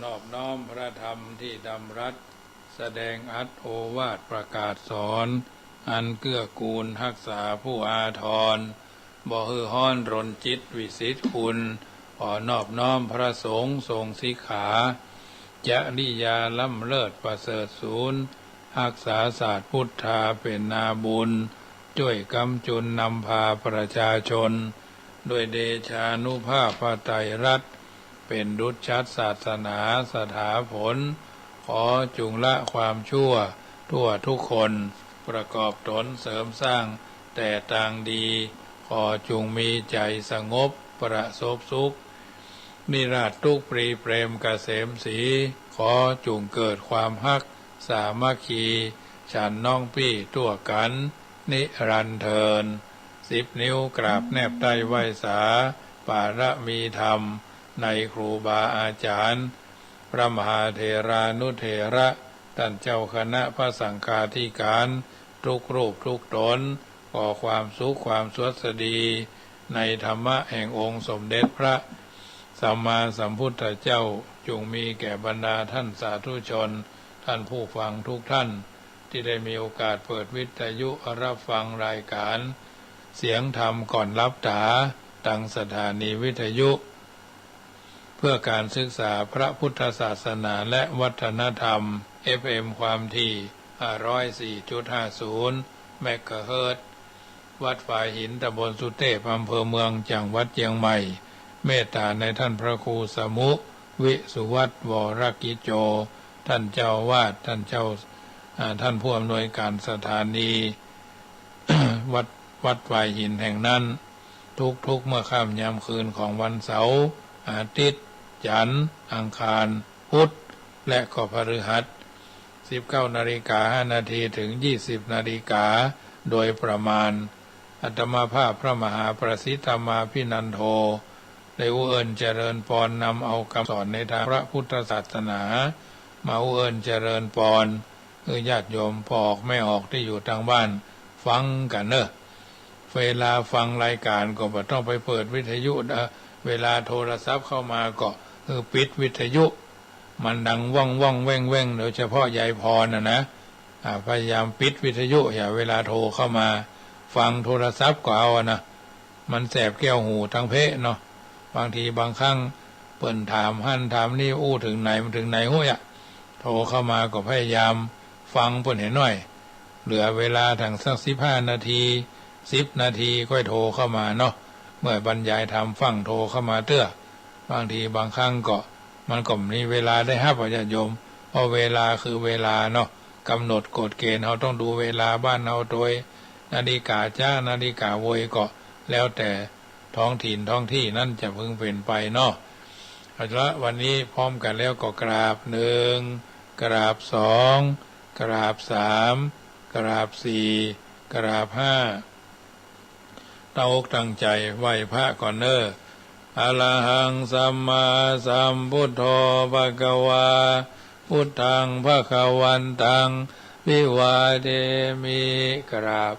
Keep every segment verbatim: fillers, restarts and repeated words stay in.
นอบน้อมพระธรรมที่ดำรัส แสดงอัตถ์โอวาทประกาศสอน อันเกื้อกูลฮักษาผู้อาทร บ่หื้อฮ้อนรนจิตวิสิทธิ์คุณ ขอนอบน้อมพระสงฆ์ทรงสิกขา จริยาล้ำเลิศประเสริฐสูน ฮักษาศาสตร์พุทธาเป็นนาบุญ จ้วยกำจุนนำพาประชาชน ด้วยเดชานุภาพพระไตรรัตน์ เป๋นดุจฉัตรศาสนาสถาผล ขอจุงละความชั่วทั่วทุกคน ประกอบตนเสริมสร้างแต่ตางดี ขอจุงมีใจ๋สงบประสบสุข นิราศทุกข์ปรีเปรมเกษมศรี ขอจุงเกิดความฮักสามัคคี ฉันน้องปี้ตั้วกั๋น นิรันดร์เทอญ สิบนิ้วกราบแนบใต้ไหว้สา ปารมีธรรมในครูบาอาจ๋ารย์ พระมหาเถรานุเถระ ต้านเจ้าคณะพระสังฆาธิการ ทุกรูปทุกต๋น ขอความสุขความสวัสดี ในธรรมะแห่งองค์สมเด็จพระสัมมาสัมพุทธเจ้า จุงมีแก่บรรดาต้านสาธุชน ต้านผู้ฟังทุกต้าน ตี้ได้มีโอกาสเปิดวิทยุรับฟังรายก๋านเสียงธรรมก่อนหลับต๋า ตางสถานีวิทยุเพื่อก๋านศึกษาพระพุทธศาสนาและวัฒนธรรม เอฟเอ็ม ความถี่ ห้าร้อยสี่จุดห้าศูนย์ เมกะเฮิรตซ์ วัดฝายหิน ตำบลสุเตพ อำเภอเมือง จังหวัดเจียงใหม่ เมตต๋าในต้านพระครูสมุ วิสุวัฒน์ วรกิจโจ ต้านเจ้าอาวาส ต้านเจ้า อ่า ต้านผู้อำนวยก๋านสถานี วัด วัดฝายหินแห่งนั้น ทุกๆ เมื่อค่ำยามคืนของวันเสาร์ อาทิตย์ จันทร์ อังคาร พุธ และก็พฤหัส สิบเก้านาฬิกาห้านาที เถิง ยี่สิบนาฬิกา โดยประมาณ อาตมาภาพพระมหาประสิทธามาภินันโท ได้อู้เอิ้นเจริญปอน นำเอากำสอนในตางพระพุทธศาสนา มาอู้เอิ้นเจริญปอน หื้อญาติโยมพ่อออกแม่ออกตี้อยู่ตางบ้าน ฟังกั๋นเน่อ เวลาฟังรายก๋านก็บ่ต้องไปเปิดวิทยุ เอ่อ เวลาโทรศัพท์เข้ามาก็หื้อปิดวิทยุ มันดังว่องๆ แว่งๆ โดยเฉพาะยายพรน่ะนะ อ่า พยายามปิดวิทยุ อย่าเวลาโทรเข้ามา ฟังโทรศัพท์ก็เอาอะนะ มันแสบแก้วหูตังเพเนาะ บางทีบางครั้งเปิ้นถามหั้นถามนี่ อู้เถิงไหน มันเถิงไหนฮู้อะ โทรเข้ามาก็พยายามฟังเปิ้นหื้อหน้อย เหลือเวลาตังสักสิบห้านาที สิบนาทีค่อยโทรเข้ามาเนาะ เมื่อบรรยายธรรมฟั่งโทรเข้ามาเตื้อ บางทีบางครั้งก็ มันก็มีเวลาได้ฮับอะญาติโยม เพราะเวลาคือเวลาเนาะ กำหนดกฎเกณฑ์ เฮาต้องดูเวลาบ้านเฮาโดยนาฬิกาจ๊ะ นาฬิกาโวย ก็แล้วแต่ท้องถิ่นท้องที่นั้นจะพึงเป๋นไปเนาะ เอาละ วันนี้พร้อมกั๋นแล้วก็กราบหนึ่ง กราบสอง กราบสาม กราบสี่ กราบห้า ตั้งอกตั้งใจ๋ไหว้พระก่อนเน่อ อะระหังสัมมาสัมพุทโธ ภะคะวา พุทธัง ภะคะวันตัง อภิวาเทมิ กราบ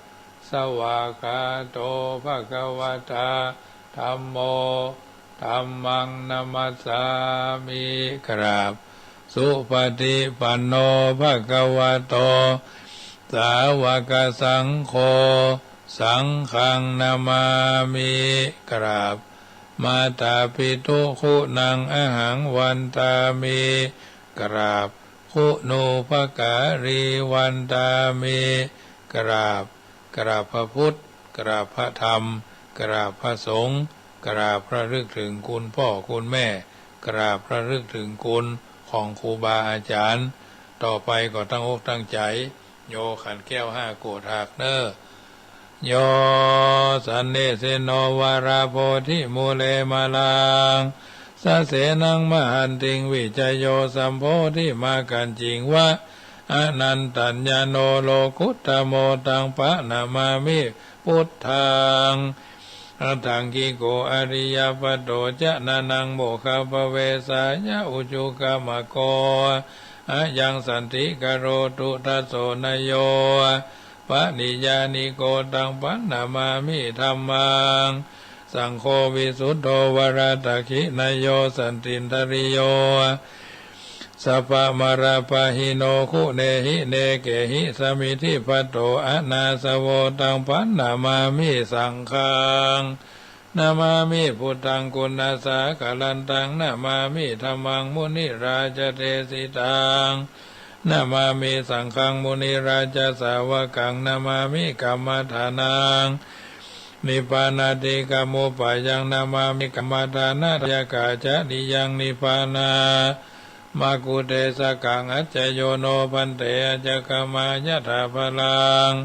สวากขาโต ภะคะวะตา ธัมโม ธัมมัง นะมัสสามิ กราบ สุปะฏิปันโน ภะคะวะโต สาวะกะสังโฆ สังฆัง นะมามิ กราบ มาตาปิตุ คุณัง อะหัง วันตามิ กราบ คุณูปการี วันตามิ กราบ กราบพระพุทธ กราบพระธรรม กราบพระสงฆ์ กราบระลึกถึงคุณพ่อคุณแม่ กราบระลึกถึงคุณของครูบาอาจ๋ารย์ ต่อไปก็ตั้งอกตั้งใจ๋ โยขันแก้วห้าโกฏฐากเน่อ โย สันนิสินโน วาราโพธิมูเล มาลัง สะเสนัง มหันติง วิจโย สัมโพธิมา กัจจิงวะ อนันตัญญาโน โลกุตตโม ตัง ปะนะมามิ พุทธัง อัตถังคิโก อริยปโต จะนะนัง โมคคัพพะเวสายะ อุจุกะมะโก อะยังสันติกะโรตุ ทัสโส นะโย ปะนิยานิโก ตัง ปะนะมามิ ธัมมัง สังโฆ วิสุทโธ วรทักขินะโย สันตินทะริโย sabbamārapahi no guṇehi nekehi sammiddhipatto anāsavo taṃ paṇamāmi saṅghaṃ. Namāmi buddhaṃ guṇasāgarantaṃ, namāmi dhammaṃ munirājadesitaṃ, namāmi saṅghaṃ munirājasāvakaṃ, namāmi kammadānaṃ nibbānādikamupāyaṃ, namāmi kammadānadāyakācariyaṃ. Nibbānamagguṇetakaṃ accayo no bhante accakamā yathā balaṃ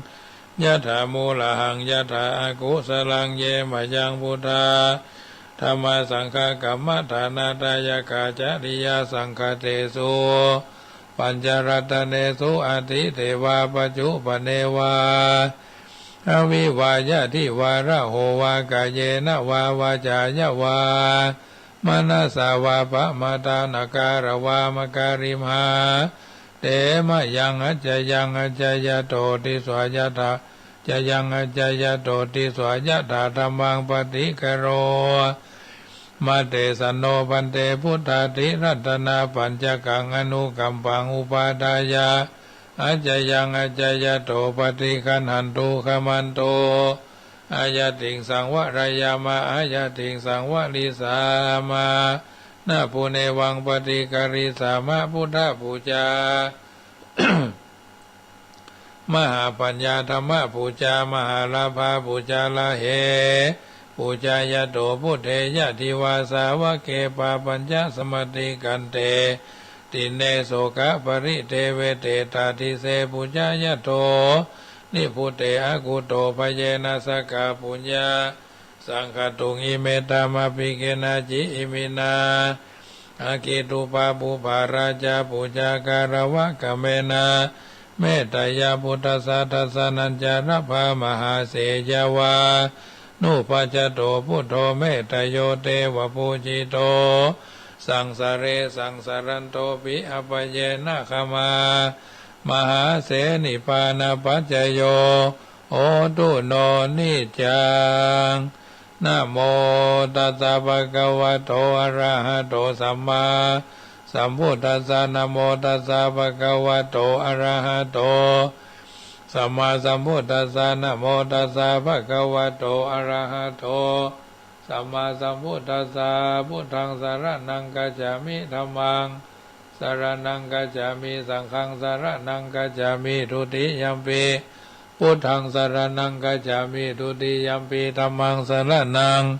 yathā mūlahaṃ yathā akusalaṃ. Ye mayaṃ buddhadhammasaṅghakammadānadāyakācariyāsaṅghatesu pañcaratane su atīte vā paccuppane vā avivā yadivassaraho vā kāyena vā vācāya vā manasā vā pamādānakārā vā makārimha te mayaṃ accayaṃ accayato disvā yathā, accayaṃ accayato disvā yathādhammaṃ paṭikaroma. Tesaṃ no bhante buddhādiratanapañcakaṃ anukampaṃ upādāya accayaṃ accayato paṭiggaṇhantu khamantu. Āyatiṃ saṃvareyāma āyatiṃ saṃvarissāma. Na punevaṃ paṭikarissāma buddhapūjā mahāpaññādhammapūjā mahālābhapūjā. Rahe pūjāyato buddhe yadivassāvake pāpañcasamādikkante tiṇṇe sokaparideveṭe tādise pūjāyato nibbute akutobhayena sakkapuññasaṅkhātuṃ. Imetāmāpi kenaci iminā aggiṭṭhūpapūpārājapūjāgāravakamena metteyya buddhassa dassanañca labhā. Mahāseyyanupajato buddho metteyyo devapūjito saṃsare saṃsarantopi appayena khamā mahāse nibbānapaccayo hotu no niccaṃ. Namo tassa bhagavato arahato sammāsambuddhassa. Namo tassa bhagavato arahato sammāsambuddhassa. Namo tassa bhagavato arahato sammāsambuddhassa. Buddhaṃ saraṇaṃ gacchāmi. Dhammaṃ saraṇaṃ gacchāmi. Saṅghaṃ saraṇaṃ gacchāmi. Dutiyampi buddhaṃ saraṇaṃ gacchāmi. Dutiyampi dhammaṃ saraṇaṃ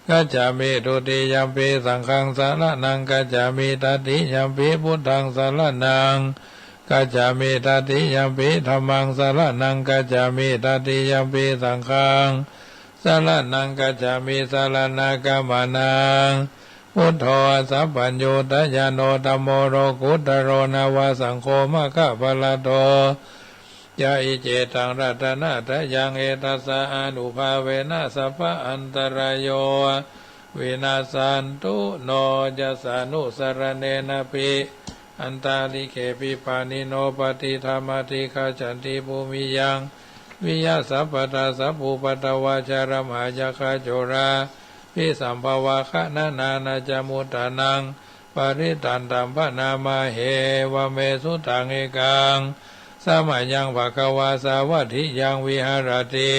gacchāmi. Dutiyampi saṅghaṃ saraṇaṃ gacchāmi. Tatiyampi buddhaṃ saraṇaṃ gacchāmi. Tatiyampi dhammaṃ saraṇaṃ gacchāmi. Tatiyampi saṅghaṃ saraṇaṃ gacchāmi. Saraṇagamanaṃ. Buddho ajjappaññūtayāno dhammo lokuttaro navasaṅgho maggaphalaṭṭho ca. Iccetaṃ ratanattayaṃ etassa ānubhāvena sabba antarāyo vinassantu no. Yassānusaraṇena abhikkantā likkhephi pāṇino patiṭṭhā mātri gacchanti bhūmiyaṃ viya sabbattha. Sabbupaddavā jalamaggacchakā corapi sambhavā gaṇanā na ca mudhanaṃ parittaṃ taṃ bhaṇāma he. Evaṃ me sutaṃ ekaṃ samayaṃ bhagavā sāvatthiyaṃ viharati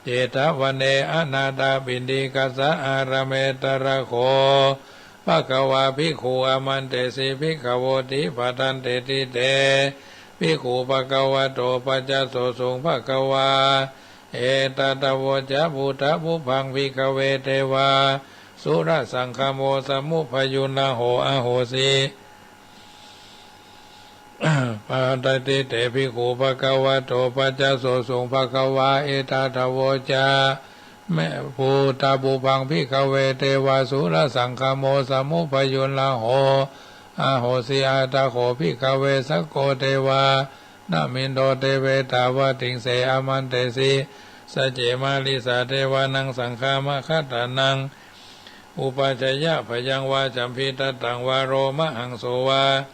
jetavane anāthapiṇḍikassa ārāme. Tatra kho bhagavā bhikkhū āmantesi bhikkhavoti. Bhadanteti te bhikkhū bhagavato paccassosuṃ. Bhagavā etadavoca. Buddha pubbaṃ bhikkhave devasūrasaṅgamo samuppajuṇho ahosi. Bhadanteti te bhikkhū bhagavato paccassosuṃ. Bhagavā etadavoca. Buddha pubbaṃ bhikkhave devasūrasaṅgamo samuppajuṇho ahosi. Atha kho bhikkhave sakko devanāmindo deve tāvatiṃse āmantesi. Sacce mārisā devānaṃ saṅghamaggaṭṭhānaṃ upajjhāyā bhayaṃ vā sambhītataṃ vā lomahaṃso vā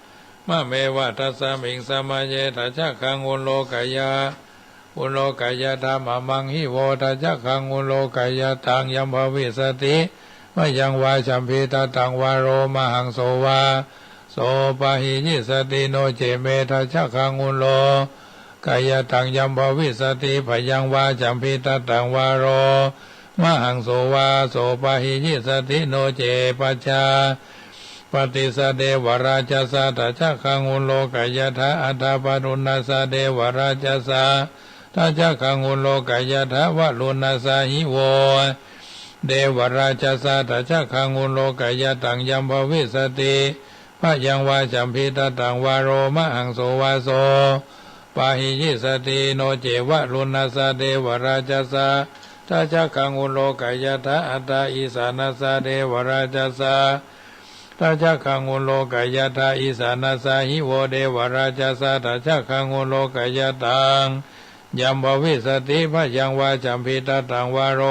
māmeva. Tasmiṃ samaye dhajaggā ullokayā ullokayatā māmaṃ hivo dhajaggā ullokayataṃ. Yaṃ bhavissati bhayaṃ vā sambhītataṃ vā lomahaṃso vā โสปะหิยิสสติ โนเจ เมธัจจคัง อุโลกะยัตตัง ยัมภวิสสติ พยัง วา จัมภิทัตตัง วา โรมหัง โส วา โสปะหิยิสสติ โนเจ ปัจจา ปติสสะ เดวะราชสสะ ทัจจคัง อุโลกะยัตถะ อัฏฐะ ปะรุณณสสะ เดวะราชสสะ ทัจจคัง อุโลกะยัตถะ วะรุณณสสะ หิ โว เดวะราชสสะ ทัจจคัง อุโลกะยัตตัง ยัมภวิสสติ พยัง วา จัมภิทัตตัง วา โรมหัง โส วา โสปะหิยิสสติ โนเจ วะรุณณสสะ เดวะราชสสะ ทัจจคัง อุโลกะยัตถะ อัฏฐะ อีสาณสสะ เดวะราชสสะ ทัจจคัง อุโลกะยัตถะ อีสาณสสะ หิ โว เดวะราชสสะ ทัจจคัง อุโลกะยัตตัง ยัมภวิสสติ พยัง วา จัมภิทัตตัง วา โร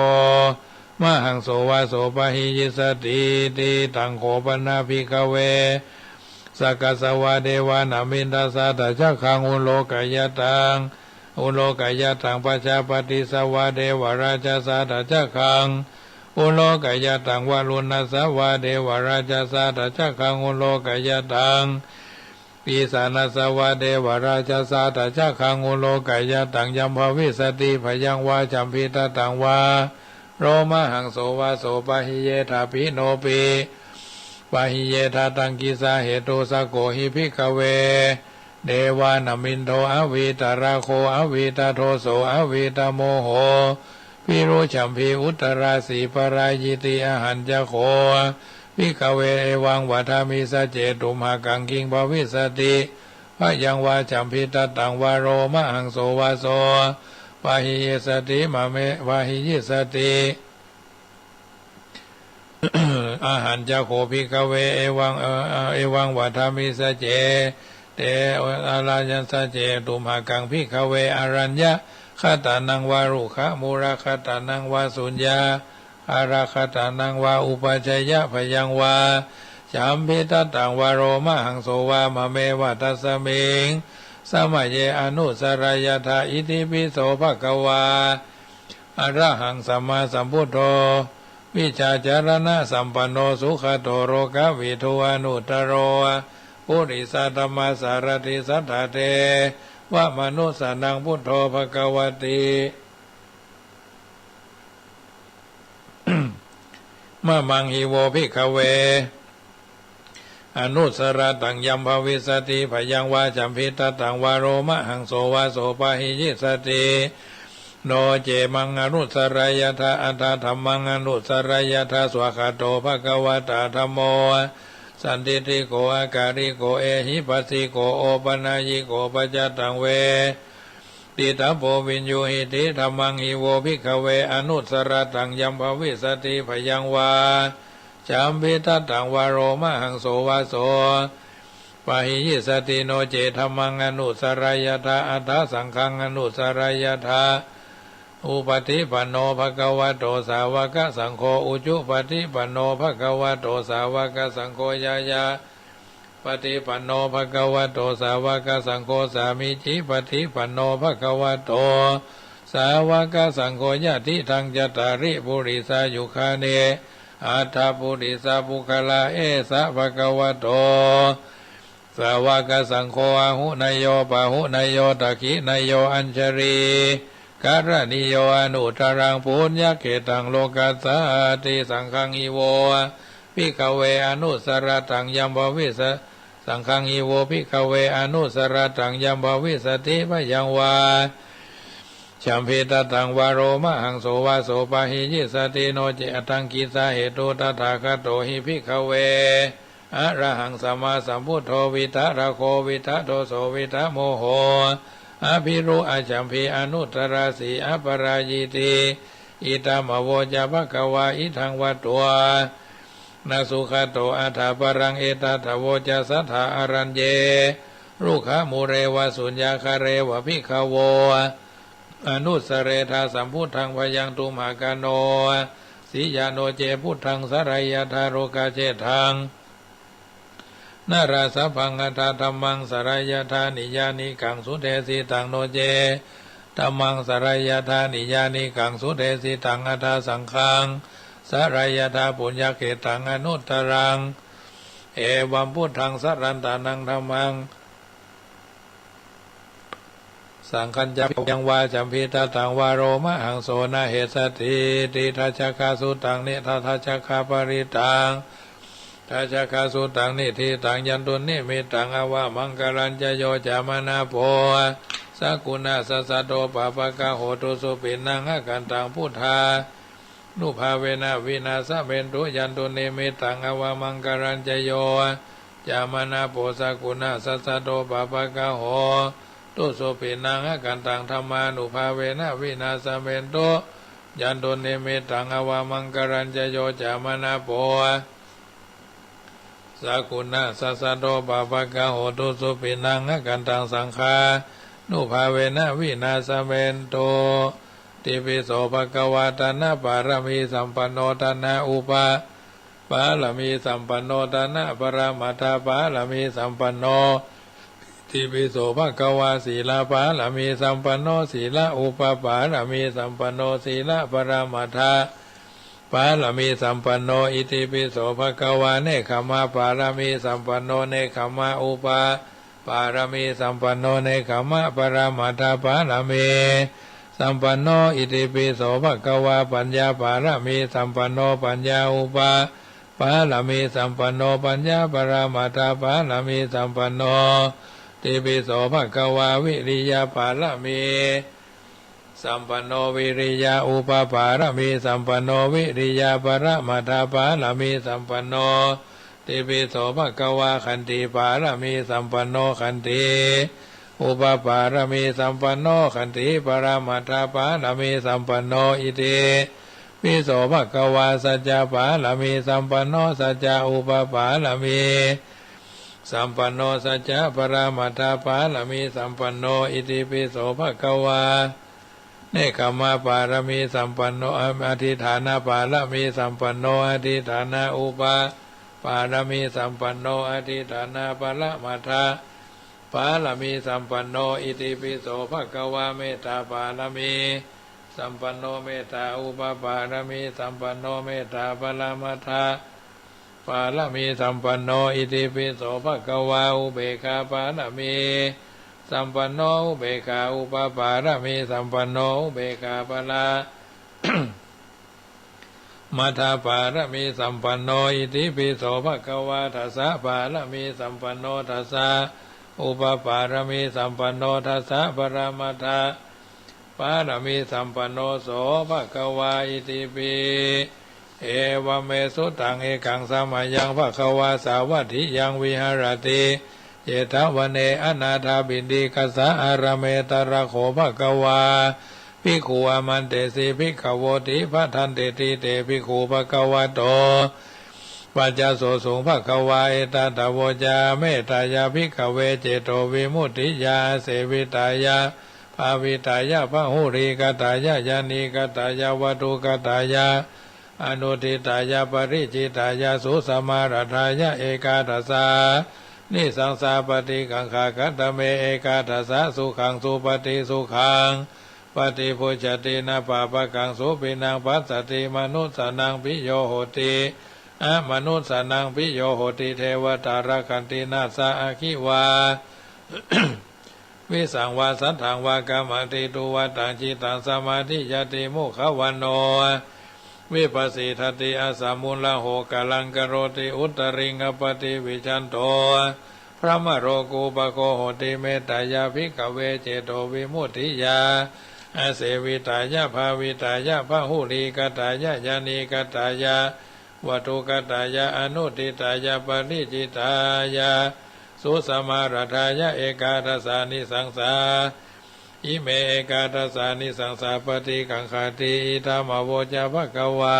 มหัง โส วา โสปะหิยิสสติ ติ ตัง โข ปะนะ ภิกขเว สกัสสะ วา เดวะนะมิณฑสสะ ทัจจคัง อุโลกะยัตตัง อุโลกะยัตตัง ปัจจาปติสสะ วา เดวะราชสสะ ทัจจคัง อุโลกะยัตตัง วะรุณณสสะ วา เดวะราชสสะ ทัจจคัง อุโลกะยัตตัง อีสาณสสะ วา เดวะราชสสะ ทัจจคัง อุโลกะยัตตัง ยัมภวิสสติ พยัง วา จัมภิทัตตัง วา โรมหัง โส วา โสปะหิเยธะ ปิ โน ปิปะหิเยธะ ตัง กิสสะ เหตุ สะ โก หิ ภิกขเว เดวะนะมิณฑโส อวีตะราโค อวีตะโทโส อวีตะโมโห ภิรุชัมภี อุตตราสี ปะรายิติ อหัญจะโข ภิกขเว เอวัง วะทามิ สัจเจ ตุมหะกัง คิง ภวิสสติ พยัง วา จัมภิทัตตัง วา โรมหัง โส วา โสปะหิยิสสติ มะเม ปะหิยิสสติ อหัญจะโข ภิกขเว เอวัง เอ่อ เอ่อ เอวัง วะทามิ สัจเจ เต อรัญญะ สัจเจ ตุมหะกัง ภิกขเว อรัญญะขัตตานัง วา รุกขะมูละขัตตานัง วา สุญญาคาระขัตตานัง วา อุปัชฌัยยะ พยัง วา จัมภิทัตตัง วา โรมหัง โส วา มะเม วะ ตัสสมิง สะมะเย อนุสสะระยะถา อิติปิโส ภะคะวา อะระหัง สัมมาสัมพุทโธ วิชชาจะระณะสัมปันโน สุขะโต โลกะวิทู อนุตตะโร ปุริสะธัมมะสารถิ สัตถะเทวะมะนุสสานัง พุทโธ ภะคะวะติ มะมัง หิ โว ภิกขเว อนุสสะระตัง ยัมภวิสสติ พยัง วา จัมภิทัตตัง วา โรมหัง โส วา โสปะหิยิสสติ โนเจ มัง อนุสสะระยะถา อัฏฐะ ธัมมัง อนุสสะระยะถา สวากขาโต ภะคะวะตา ธัมโม สันทิฏฐิโก อะกาลิโก เอหิปัสสิโก โอปะนัยยิโก ปัจจัตตัง เว ทิตัพโพ วิญญูหิติ ธัมมัง หิ โว ภิกขเว อนุสสะระตัง ยัมภวิสสติ พยัง วา จัมภิทัตตัง วา โรมหัง โส วา โสปะหิยิสสติ โนเจ ธัมมัง อนุสสะระยะถา อัฏฐะ สังฆัง อนุสสะระยะถา อุปัฏฐิปันโน ภะคะวะโต สาวะกะสังโฆ อุจุปัฏฐิปันโน ภะคะวะโต สาวะกะสังโฆ ญาญาปัฏฐิปันโน ภะคะวะโต สาวะกะสังโฆ สามีจิปัฏฐิปันโน ภะคะวะโต สาวะกะสังโฆ ยะติทัง จัตตาริ ปุริสายุคานิ อัฏฐะ ปุริสะปุคคละ เอสะ ภะคะวะโต สาวะกะสังโฆ อาหุเนยโย ปาหุเนยโย ทักขิเนยโย อัญชลีกะระณีโย อนุตตะรัง ปุญญะเขตตัง โลกัสสาติ สังฆัง หิ โว ภิกขเว อนุสสะระตัง ยัมภวิสสะ สังฆัง หิ โว ภิกขเว อนุสสะระตัง ยัมภวิสสติ พยัง วา จัมภิทัตตัง วา โรมหัง โส วา โสปะหิยิสสติ โนเจ อัตถัง กิสสะ เหตุ ตถาคะโต หิ ภิกขเว อะระหัง สัมมาสัมพุทโธ วีตะระโค วีตะโทโส วีตะโมโห อะภิรุ อะจัมภี อนุตตราสี อะปะรายิติ อิทัมมะโวจะ ภะคะวา อิทัง วะตวานะ สุขะโต อัฏฐะ ปะรัง เอตัตถะโวจะ สัตถา อะรัญเย รุกขะมูเล วะ สุญญาคาเร วะ ภิกขะโว อนุสสะเรทา สัมพุทธัง พยัง ตุมหะกะโน สิยะ โนเจ พุทธัง สะระยะถา โลกะเชฏฐัง นะระสะพัง อัฏฐะ ธัมมัง สะระยะถา นิยานิกัง สุเทสิตัง โนเจ ธัมมัง สะระยะถา นิยานิกัง สุเทสิตัง อัฏฐะ สังฆัง สะระยะถา ปุญญะเขตตัง อนุตตะรัง เอวัม พุทธังสะรันตะนัง ธัมมัง สังฆัญจะ ยังวาจัมพีทัตถังวาโรมหังโส นะเหสะถีติ ทัชชะกะสุตัง นิทัชชะกะปริตตัง ทัชชะกะสุตัง นิทิตัง ยันตุนนิมิตตัง อวมังคะลัญจะ โยจะมะนะโป สักขุณะสะสะโต ปะปะกะโห ตุสุปิณัง อะคันตัง พุทธานุภาเวนะ วินาสะเมนตุ ยันตุนนิมิตตัง อวมังคะลัญจะ โยจะมะนะโป สักขุณะสะสะโต ปะปะกะโห ตุสุปิณัง อะคันตัง ธัมมานุภาเวนะ วินาสะเมนตุ ยันตุนนิมิตตัง อวมังคะลัญจะ โยจะมะนะโป สักขุณะสะสะโต ปะปะกะโห ตุสุปิณัง อะคันตัง สังฆานุภาเวนะ วินาสะเมนตุ ติปิโสภะคะวา ทานะปารมีสัมปันโน ทานะอุปปารมีสัมปันโน ทานะปรมัตถปารมีสัมปันโน ติปิโสภะคะวา สีลปารมีสัมปันโน สีลอุปปารมีสัมปันโน สีลปรมัตถปารมีสัมปันโน อิติปิโสภะคะวา เนกขัมมะปารมีสัมปันโน เนกขัมมะอุปปารมีสัมปันโน เนกขัมมะปรมัตถปารมีสัมปันโน อิติปิโสภะคะวา ปัญญาปารมีสัมปันโน ปัญญาอุปปารมีสัมปันโน ปัญญาปรมัตถปารมีสัมปันโน ติปิโสภะคะวา วิริยปารมีสัมปันโน วิริยอุปปารมีสัมปันโน วิริยปรมัตถปารมีสัมปันโน ติปิโสภะคะวา ขันติปารมีสัมปันโน ขันติอุปปารมีสัมปันโน ขันติปรมัตถปารมีสัมปันโน อิติปิโสภะคะวา สัจจะปารมีสัมปันโน สัจจะอุปปารมีสัมปันโน สัจจะปรมัตถปารมีสัมปันโน อิติปิโสภะคะวา เนกขัมมะปารมีสัมปันโน อธิฏฐานปารมีสัมปันโน อธิฏฐานอุปปารมีสัมปันโน อธิฏฐานปรมัตถปารมีสัมปันโน อิติปิโสภะคะวา เมตตาปารมีสัมปันโน เมตตาอุปปารมีสัมปันโน เมตตาปรมัตถ ปารมีสัมปันโน อิติปิโสภะคะวา อุเบกขาปารมีสัมปันโน อุเบกขาอุปปารมีสัมปันโน อุเบกขาปรมัตถปารมีสัมปันโน อิติปิโสภะคะวา ทัสสะปารมีสัมปันโน ทัสสะอุปปารมีสัมปันโน ทัสสะปรมัตถ ปารมีสัมปันโน โสภะคะวา อิติปิ เอวัมเม สุตัง เอกัง สะมะยัง ภะคะวา สาวัตถิยัง วิหะระติ เจตวะเน อนาถาปิณฑิกะสะ อารามะ ตะระโข ภะคะวา ภิกขุ อามันเตสิ ภิกขะโวติ ภะทันเตติ เต ภิกขุ ภะคะวะโต ปัจจสสุง ภะคะวา เอตะทะโวจา เมตตายะ ภิกขะเว เจโตวิมุตติยา อาเสวิตายะ ภาวิตายะ พะหุลีกตายะ ญาณีกตายะ วัตถุกตายะ อนุตฐิตายะ ปะริจฉิตายะ สุสะมารัตถายะ เอกาทัสสานิสังสา ปะฏิกังขะ คะตะเม เอกาทัสสะ สุขัง สุปะฏิ สุขัง ปะฏิภุจจะติ นะปะปะกัง สุปิณัง ปัสสะติ มะนุสสานัง ปิโยโหติ อะมะนุสสานัง ปิโยโหติ เทวะตา รักขันติ นะสสะ อะคิวา วิสังวา สัตถังวา กะมะติ ตุวะตัง จิตตัง สะมาธิยะติ มุขะวัณโณ วิปะสสิทธิ อะสะมุลละโห กะลัง กะโรติ อุตตะริง อะปะติวิชชันโต พรหมโลกูปะโกโหติ เมตตายะ ภิกขะเว เจโตวิมุตติยา อาเสวิตายะ ภาวิตายะ พะหุลีกตายะ ญาณีกตายะ วัตถุกตายะ อนุตฐิตายะ ปะริจฉิตายะ สุสะมารัตถายะ เอกาทัสสานิสังสา อิเม เอกาทัสสานิสังสา ปะฏิกังขะติ อิทัมมะโวจะ ภะคะวา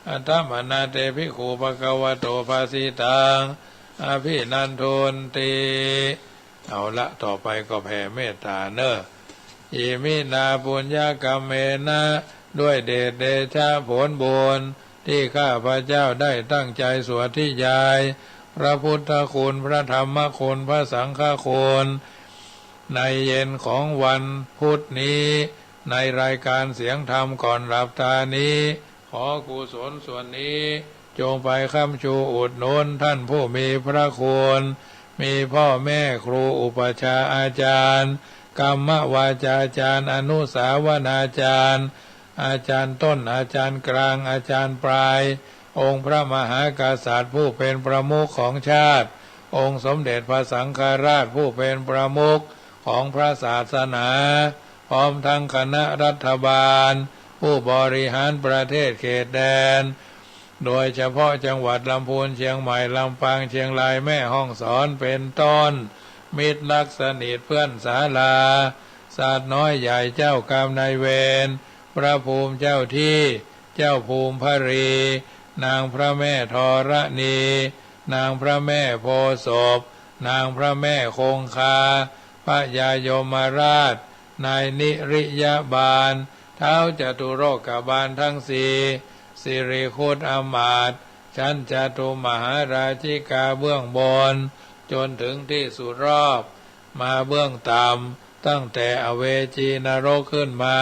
อะตะมะนะ เต ภิกขุ ภะคะวะโต ภาสิตัง อะภินันทุนติ เอาละ ต่อไปก็แผ่เมตตาเน่อ อิมินา ปุญญะกัมเมนะ ด้วยเดชเดชะผลบุญ ที่ข้าพเจ้าได้ตั้งใจสวดนิยาย พระพุทธคุณ พระธรรมคุณ พระสังฆคุณ ในเย็นของวันพุธนี้ ในรายการเสียงธรรมก่อนหลับตานี้ ขอกุศลส่วนนี้ จงไปค้ำชูอุดหนุนท่านผู้มีพระคุณ มีพ่อแม่ครูอุปัชฌาย์อาจารย์ กรรมวาจาจารย์ อนุสาวนาจารย์ อาจารย์ต้น อาจารย์กลาง อาจารย์ปลาย องค์พระมหากษัตริย์ผู้เป็นประมุขของชาติ องค์สมเด็จพระสังฆราชผู้เป็นประมุขของพระศาสนา พร้อมทั้งคณะรัฐบาล ผู้บริหารประเทศเขตแดน โดยเฉพาะจังหวัดลำพูน เชียงใหม่ ลำปาง เชียงราย แม่ฮ่องสอน เป็นต้น มิตรรักสนิทเพื่อนศาลา สัตว์น้อยใหญ่เจ้ากรรมนายเวร พระภูมิเจ้าที่ เจ้าภูมิพรี นางพระแม่ธรณี นางพระแม่โพธิ์ศพ นางพระแม่คงคา พระยายมราช นายนิริยบาล ท้าวจตุโลกบาลทั้งสี่ สิริคุตอมาตย์ ชั้นจตุมหาราชิกาเบื้องบน จนถึงที่สุดรอบ มาเบื้องต่ำ ตั้งแต่อเวจีนรกขึ้นมา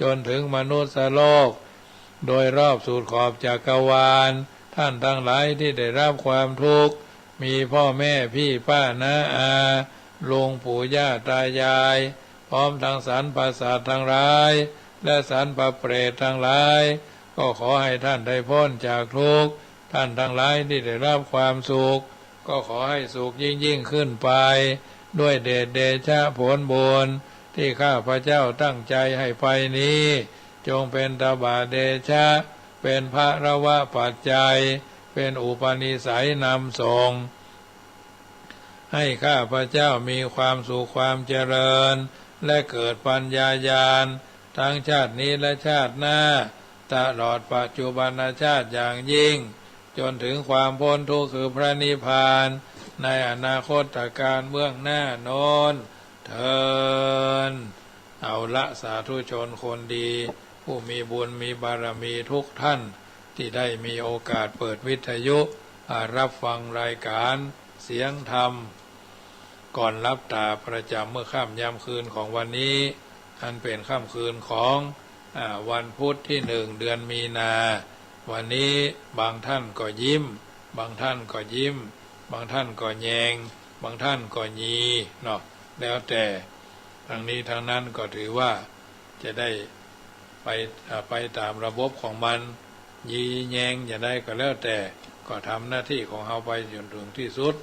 จนถึงมนุษย์โลก โดยรอบสุดขอบจักรวาล ท่านทั้งหลายที่ได้รับความทุกข์ มีพ่อแม่พี่ป้าน้าอา ลุงปู่ย่าตายาย พร้อมทั้งสรรพสัตว์ทั้งหลาย และสรรพเปรตทั้งหลาย ก็ขอให้ท่านได้พ้นจากทุกข์ ท่านทั้งหลายที่ได้รับความสุข ก็ขอให้สุขยิ่งๆ ขึ้นไป ด้วยเดชเดชะผลบุญ ที่ข้าพเจ้าตั้งใจให้ไปนี้ จงเป็นตบะเดชะ เป็นพละวะปัจจัย เป็นอุปนิสัยนำส่ง ให้ข้าพเจ้ามีความสุขความเจริญ และเกิดปัญญาญาณ ทั้งชาตินี้และชาติหน้า ตลอดปัจจุบันชาติอย่างยิ่ง จนถึงความพ้นทุกข์คือพระนิพพาน ในอนาคตกาลเบื้องหน้าโน้น เทอญ เอาละ สาธุชนคนดี ผู้มีบุญมีบารมีทุกท่าน ที่ได้มีโอกาสเปิดวิทยุ อ่า รับฟังรายการเสียงธรรม ก่อนหลับต๋าประจ๋ำเมื่อค่ำยามคืนของวันนี้ อันเป๋นค่ำคืนของ อ่า วันพุธที่หนึ่ง เดือนมีนา วันนี้บางท่านก็ยิ้ม บางท่านก็ยิ้ม บางท่านก็แยง บางท่านก็ยีเนาะ แล้วแต่ ทั้งนี้ทั้งนั้นก็ถือว่าจะได้ไป อ่า ไปต๋ามระบบของมัน ยีแยงจะได้ก็แล้วแต่ ก็ทำหน้าที่ของเฮาไปจนถึงที่สุด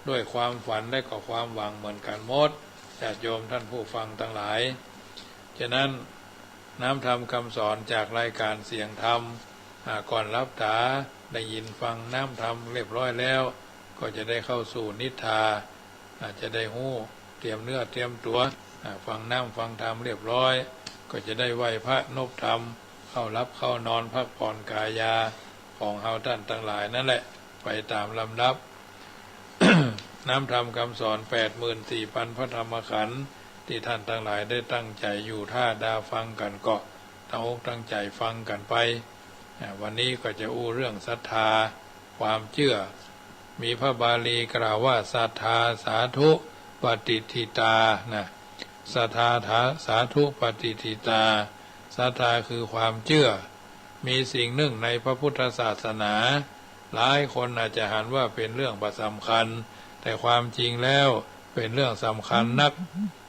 ด้วยความฝันและก็ความหวังเหมือนกันหมด ญาติโยมท่านผู้ฟังทั้งหลาย ฉะนั้น น้ำธรรมคำสอนจากรายการเสียงธรรม อ่า ก่อนหลับต๋า ได้ยินฟังน้ำธรรมเรียบร้อยแล้ว ก็จะได้เข้าสู่นิทรา อ่า จะได้ฮู้ เตรียมเนื้อเตรียมตั๋ว อ่า ฟังน้ำฟังธรรมเรียบร้อย ก็จะได้ไหว้พระนบธรรม เข้าหลับเข้านอนพักผ่อนกายา ของเฮาต้านตังหลายนั่นแหละ ไปต๋ามลำดับ น้ำธรรมคำสอน แปดหมื่นสี่พันพระธรรมขันธ์ ตี้ต้านตังหลายได้ตั้งใจ๋อยู่ถ้าดาฟังกั๋นก็ ตั้งอกตั้งใจ๋ฟังกั๋นไป อ่า วันนี้ก็จะอู้เรื่องศรัทธา ความเจื้อ มีพระบาลีกล่าวว่า ศรัทธาสาธุปะติฏฐิตา นะ ศรัทธาสาธุปะติฏฐิตา ศรัทธาคือความเจื้อ มีสิ่งนึ่งในพระพุทธศาสนา หลายคนอาจจะหันว่าเป๋นเรื่องบ่สำคัญ แต่ความจริงแล้วเป๋นเรื่องสำคัญนัก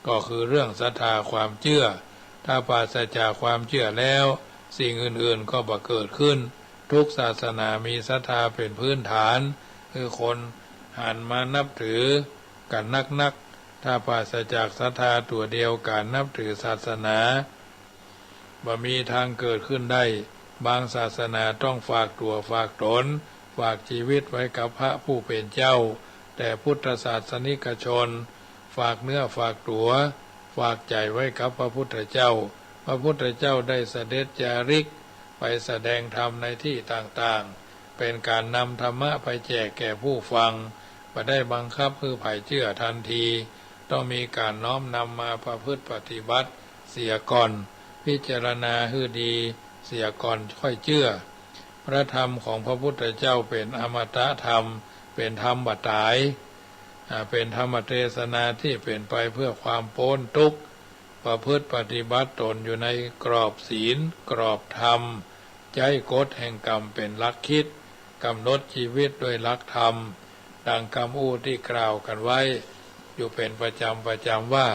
ก็คือเรื่องศรัทธาความเจื้อ ถ้าปราศจากความเจื้อแล้ว สิ่งอื่นๆ ก็บ่เกิดขึ้น ทุกศาสนามีศรัทธาเป๋นพื้นฐาน คือคนหันมานับถือกั๋นนักๆ ถ้าปราศจากศรัทธาตั๋วเดียว ก๋านนับถือศาสนา บ่มีตางเกิดขึ้นได้ บางศาสนาต้องฝากตั๋วฝากต๋น ฝากจีวิตไว้กับพระผู้เป๋นเจ้า แต่พุทธศาสนิกชน ฝากเนื้อฝากตั๋ว ฝากใจ๋ไว้กับพระพุทธเจ้า พระพุทธเจ้าได้เสด็จจาริกไปแสดงธรรมในตี้ต่างๆ เป๋นก๋านนำธรรมะไปแจกแก่ผู้ฟัง บ่ได้บังคับหื้อใผเจื้อตันที ต้องมีก๋านน้อมนำมาประพฤติปฏิบัติเสียก่อน พิจารณาหื้อดีเสียก่อนค่อยเจื้อ พระธรรมของพระพุทธเจ้าเป๋นอมตะธรรม เป๋นธรรมบ่ต๋าย อ่า เป๋นธรรมเตสนาตี้เป๋นไปเพื่อความป๊นตุ๊กข์ ประพฤติปฏิบัติต๋นอยู่ในกรอบศีล กรอบธรรม ใจ๊กฎแห่งกรรมเป๋นหลักคิด กำหนดชีวิตด้วยหลักธรรม ดังกำอู้ตี้กล่าวกั๋นไว้อยู่เป๋นประจ๋ำประจ๋ำว่า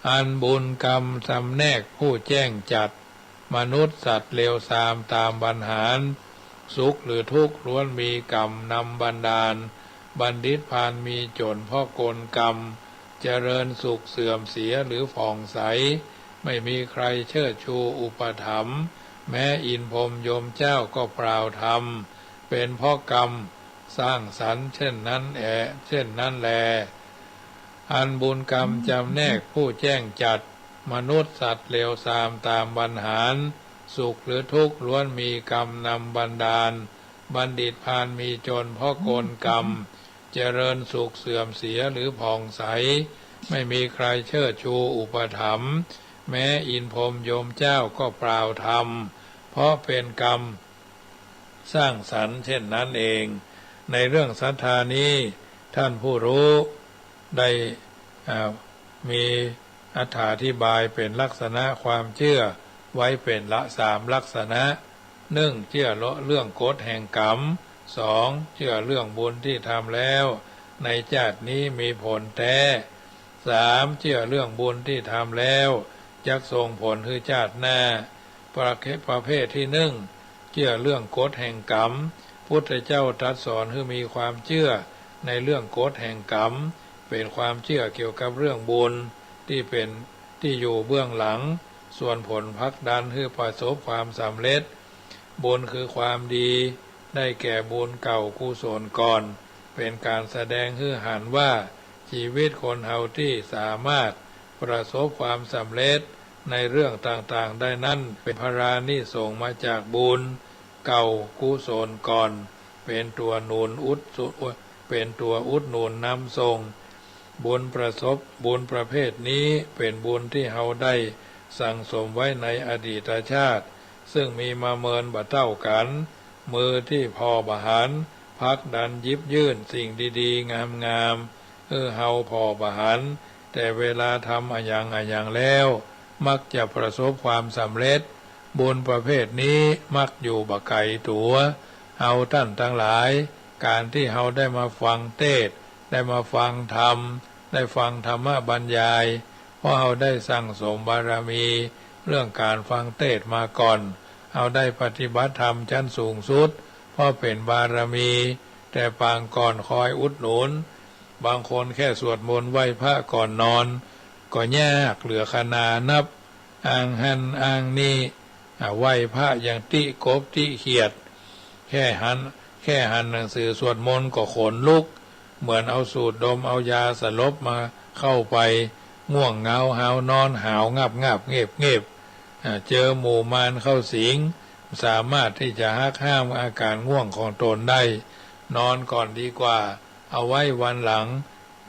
อันบุญกรรมจำแนกผู้แจ้งจัด มนุษย์สัตว์เลวทรามต๋ามบรรหาร สุขหรือทุกข์ล้วนมีกรรมนำบันดาล บัณฑิตพาลมีจนเพราะกลกรรม เจริญสุขเสื่อมเสียหรือผ่องใส ไม่มีใครเชิดชูอุปถัมภ์ แม้อินทร์พรหมยมเจ้าก็ปราวธรรม เป๋นเพราะกรรมสร้างสรรค์เช่นนั้นแอ เช่นนั้นแล อันบุญกรรมจำแนกผู้แจ้งจัด มนุษย์สัตว์เลวทรามต๋ามบรรหาร สุขหรือทุกข์ล้วนมีกรรมนำบันดาล บัณฑิตพาลมีจนเพราะกลกรรม เจริญสุขเสื่อมเสียหรือผ่องใส ไม่มีใครเชิดชูอุปถัมภ์ แม้อินทร์พรหมยมเจ้าก็ปราวธรรม เพราะเป๋นกรรมสร้างสรรค์เช่นนั้นเอง ในเรื่องศรัทธานี้ ท่านผู้รู้ได้ อ่า มีอธิบายเป๋นลักษณะความเจื้อไว้เป๋นละสามลักษณะ นึ่ง เจื้อเลาะเรื่องกฎแห่งกรรม สอง เจื้อเรื่องบุญตี้ทำแล้วในจาตินี้มีผลแต๊ สาม เจื้อเรื่องบุญตี้ทำแล้วจักส่งผลหื้อจาติหน้า ประเภท ประเภทตี้นึ่ง เจื้อเรื่องกฎแห่งกรรม พุทธเจ้าตรัสสอนหื้อมีความเจื้อในเรื่องกฎแห่งกรรม เป๋นความเจื้อเกี่ยวกับเรื่องบุญตี้เป๋นตี้อยู่เบื้องหลัง ส่วนผลผลักดันหื้อประสบความสำเร็จ บุญคือความดี ได้แก่บุญเก่ากุศลก่อน เป๋นก๋านแสดงหื้อหันว่า ชีวิตคนเฮาตี้สามารถประสบความสำเร็จในเรื่องต่างๆ ได้นั้น เป๋นผลานิสงส์มาจากบุญเก่ากุศลก่อน เป๋นตั๋วหนุนอุดสุ เป๋นตั๋วอุดหนุนนำส่ง บุญประสบ บุญประเภทนี้เป๋นบุญตี้เฮาได้สั่งสมไว้ในอดีตชาติ ซึ่งมีมาเมินบ่เต้ากั๋น มือตี้ผ่อบ่หัน ผลักดันหยิบยื่นสิ่งดีๆ งามๆ หื้อเฮาผ่อบ่หัน แต่เวลาทำอะหยังอะหยังแล้ว มักจะประสบความสำเร็จ บุญประเภทนี้มักอยู่บ่ไก๋ตั๋ว เฮาต้านตังหลาย ก๋านตี้เฮาได้มาฟังเตสน์ ได้มาฟังธรรม ได้ฟังธรรมบรรยาย เพราะเฮาได้สั่งสมบารมีเรื่องก๋านฟังเตสน์มาก่อน เฮาได้ปฏิบัติธรรมชั้นสูงสุด เพราะเป๋นบารมี แต่ปางก่อนคอยอุดหนุน บางคนแค่สวดมนต์ไหว้พระก่อนนอน ก็ยากเหลือขนานับ อ้างหั้นอ้างนี่ อ่า ไหว้พระยังติกบติเขียด แค่หัน แค่หันหนังสือสวดมนต์ก็ขนลุก เหมือนเอาสูดดมเอายาสลบมาเข้าไป ง่วงเหงาหาวนอนหาวงับงับเง็บเง็บ อ่า เจอหมู่มารเข้าสิง สามารถตี้จะหักห้ามอาก๋านง่วงของตนได้ นอนก่อนดีกว่า เอาไว้วันหลัง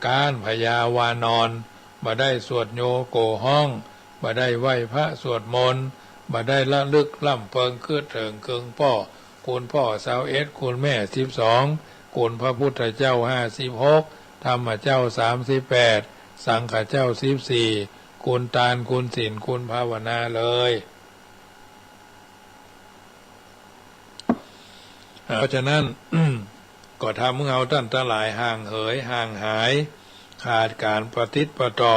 ก๊านพญาวานอน บ่ได้สวดโยโกฮ้อง บ่ได้ไหว้พระสวดมนต์ บ่ได้ระลึกร่ำเปิงกึ๊ดเถิงเกิงป้อ คุณพ่อซาวเอ็ด คุณแม่สิบสอง คุณพระพุทธเจ้าห้าสิบหก ธรรมเจ้าสามสิบแปด สังฆเจ้าสิบสี่ คุณตาน คุณศีล คุณภาวนาเลย เพราะฉะนั้น ก็ทำหื้อเฮาต้านตังหลายห่างเหิยห่างหาย ขาดก๋านประติดประต่อ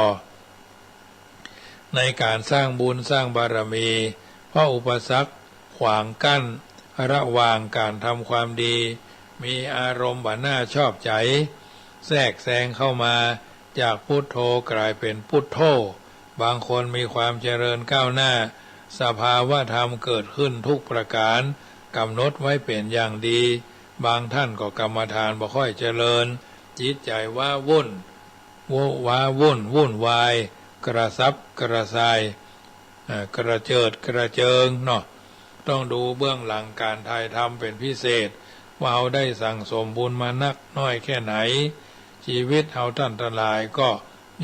ในก๋านสร้างบุญสร้างบารมี เพราะอุปสรรคขวางกั้นระหว่างก๋านทำความดี มีอารมณ์บ่น่าชอบใจ๋ แทรกแซงเข้ามา จากพุทโธก๋ายเป๋นปุทโธ บางคนมีความเจริญก้าวหน้า สภาวธรรมเกิดขึ้นทุกประก๋าน กำหนดไว้เป๋นอย่างดี บางท่านก็กรรมฐานบ่ค่อยเจริญ จิตใจ๋ว้าวุ่น ว้า ว้าวุ่น วุ่นวาย กระสับกระส่าย เอ่อ กระเจิดกระเจิงเนาะ ต้องดูเบื้องหลังก๋านถ่ายทำเป๋นพิเศษ ว่าเฮาได้สั่งสมบุญมานักน้อยแค่ไหน ชีวิตเฮาต้านตังหลายก็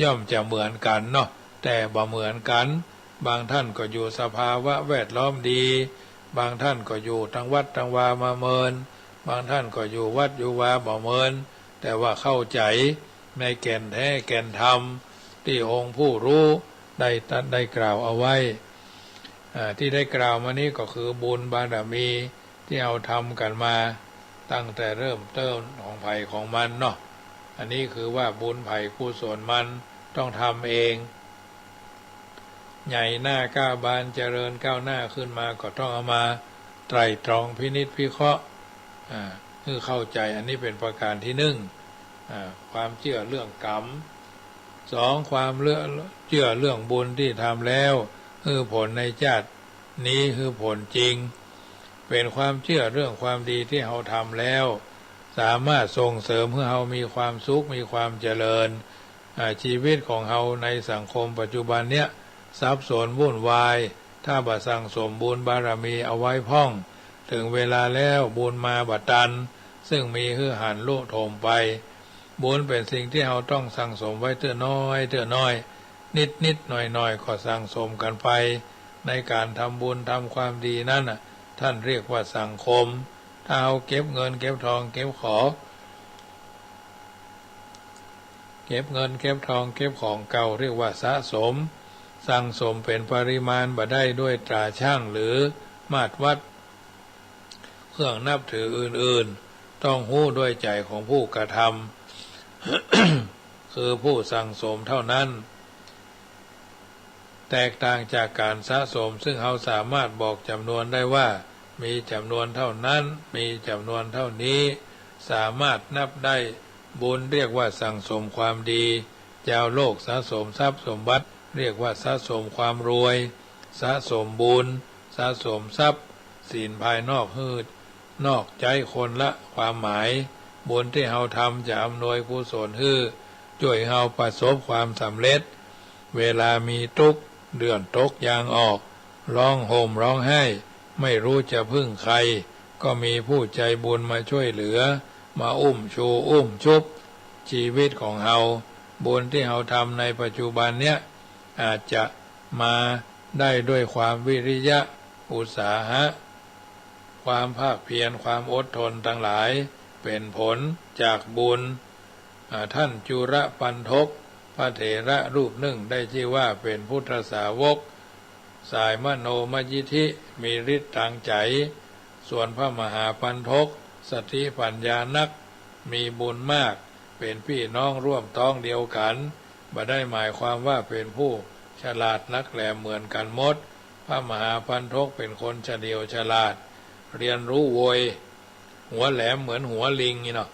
ย่อมจะเหมือนกั๋นเนาะ แต่บ่เหมือนกั๋น บางท่านก็อยู่สภาวะแวดล้อมดี บางท่านก็อยู่ตังวัดตังวามาเมิน บางท่านก็อยู่วัดอยู่วาบ่เมิน แต่ว่าเข้าใจ๋ในแก่นแท้แก่นธรรมตี้องค์ผู้รู้ได้ตรัสได้กล่าวเอาไว้ อ่า ตี้ได้กล่าวมานี้ก็คือบุญบารมีตี้เฮาทำกั๋นมา ตั้งแต่เริ่มต้นของใผของมันเนาะ อันนี้คือว่าบุญใผกุศลมันต้องทำเอง ใหญ่หน้าก้าวบานเจริญก้าวหน้าขึ้นมาก็ต้องเอามาไตร่ตรองพินิจพิเคราะห์ อ่า หื้อเข้าใจ๋ อันนี้เป๋นประก๋านตี้นึ่ง อ่า ความเจื้อเรื่องกรรม สอง ความเลื่อ เจื้อเรื่องบุญตี้ทำแล้ว หื้อผลในจาตินี้หื้อผลจริง เป๋นความเจื้อเรื่องความดีตี้เฮาทำแล้ว สามารถส่งเสริมหื้อเฮามีความสุข มีความเจริญ อ่า ชีวิตของเฮาในสังคมปัจจุบันเนี้ย สับสนวุ่นวาย ถ้าบ่สั่งสมบุญบารมีเอาไว้พ่อง เถิงเวลาแล้วบุญมาบ่ตัน ซึ่งมีหื้อหันลุถมไป บุญเป๋นสิ่งตี้เฮาต้องสั่งสมไว้เตื้อน้อย เตื้อน้อย นิดๆ หน่อยๆ ก็สั่งสมกั๋นไป ในก๋านทำบุญทำความดีนั้นน่ะ ต้านเรียกว่าสังคม ถ้าเฮาเก็บเงินเก็บทองเก็บของ เก็บเงินเก็บทองเก็บของเก่าเรียกว่าสะสม สั่งสมเป๋นปริมาณบ่ได้ด้วยตราชั่งหรือมาตรวัด เครื่องนับถืออื่นๆ ต้องฮู้ด้วยใจ๋ของผู้กระทำ คือผู้สั่งสมเท่านั้น แตกต่างจากก๋านสะสม ซึ่งเฮาสามารถบอกจ๋ำนวนได้ว่า มีจ๋ำนวนเท่านั้น มีจ๋ำนวนเท่านี้ สามารถนับได้ บุญเรียกว่าสั่งสมความดี จาวโลกสะสมทรัพย์สมบัติ เรียกว่าสะสมความรวย สะสมบุญ สะสมทรัพย์ ศีลภายนอกหื้อ นอกใจ๊คนละความหมาย บุญตี้เฮาทำจะอำนวยกุศลหื้อ จ้วยเฮาประสบความสำเร็จ เวลามีตุ๊กข์ เดือดตกยางออก ร้องห่มร้องไห้ ไม่รู้จะพึ่งใคร ก็มีผู้ใจ๋บุญมาจ้วยเหลือ มาอุ้มชูอุ้มชุบ ชีวิตของเฮา บุญตี้เฮาทำในปัจจุบันเนี้ย อาจจะมาได้ด้วยความวิริยะ อุตสาหะ ความภาคเพียร ความอดทนตังหลาย เป๋นผลจากบุญ อ่า ต้านจุลปัณฑก พระเถระรูปนึ่ง ได้จื้อว่าเป๋นพุทธสาวก สายมโนมยิทธิ มีฤทธิ์ตางใจ๋ ส่วนพระมหาปัณฑก สติปัญญานัก มีบุญมาก เป๋นปี้น้องร่วมต๊องเดียวกั๋น บ่ได้หมายความว่าเป๋นผู้ฉลาดนักแหลมเหมือนกั๋นหมด พระมหาปัณฑกเป๋นคนเฉลียวฉลาด เรียนรู้โวย หัวแหลมเหมือนหัวลิงนี่เนาะ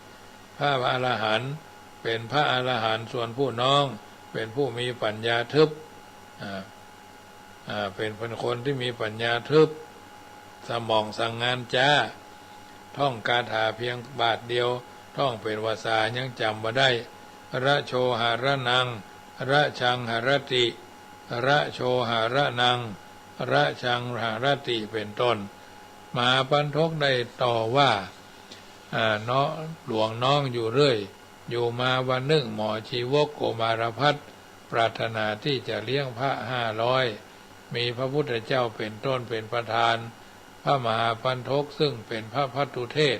พระอรหันต์ เป๋นพระอรหันต์ ส่วนผู้น้อง เป๋นผู้มีปัญญาทึบ อ่า อ่า เป๋น เป๋นคนตี้มีปัญญาทึบ สมองสั่งงานจ๊า ท่องคาถาเพียงบาทเดียว ท่องเป๋นภาษายังจ๋ำบ่ได้ ระโชหะระนัง ระชังหะระติ ระโชหะระนัง ระชังหะระติ เป๋นต้น มหาปัณฑกได้ตอบว่า อ่า เนาะ หลวงน้องอยู่เรื่อย อยู่มาวันนึ่งหมอชีวกโกมารพัสตร์ ปรารถนาตี้จะเลี้ยงพระห้าร้อย มีพระพุทธเจ้าเป๋นต้นเป๋นประธาน พระมหาปัณฑกซึ่งเป๋นพระภัตตุเทศ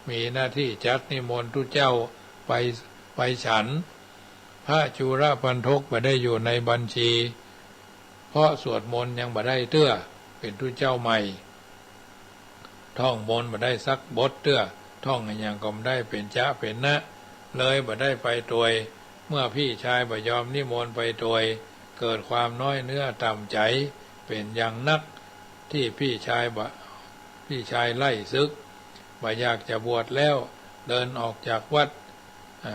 มีหน้าตี้จัดนิมนต์ตุ๊เจ้าไป ไปฉัน พระจุลปัณฑกบ่ได้อยู่ในบัญชี เพราะสวดมนต์ยังบ่ได้เตื้อ เป๋นตุ๊เจ้าใหม่ ท่องมนต์บ่ได้สักบทเตื้อ ท่องอะหยังก็บ่ได้เป๋นจ๊ะเป๋นนะ เลยบ่ได้ไปตวย เมื่อพี่ชายบ่ยอมนิมนต์ไปตวย เกิดความน้อยเนื้อต่ำใจ๋เป๋นอย่างนัก ตี้พี่ชายบ่ พี่ชายไล่สึก บ่อยากจะบวชแล้ว เดินออกจากวัด อ่า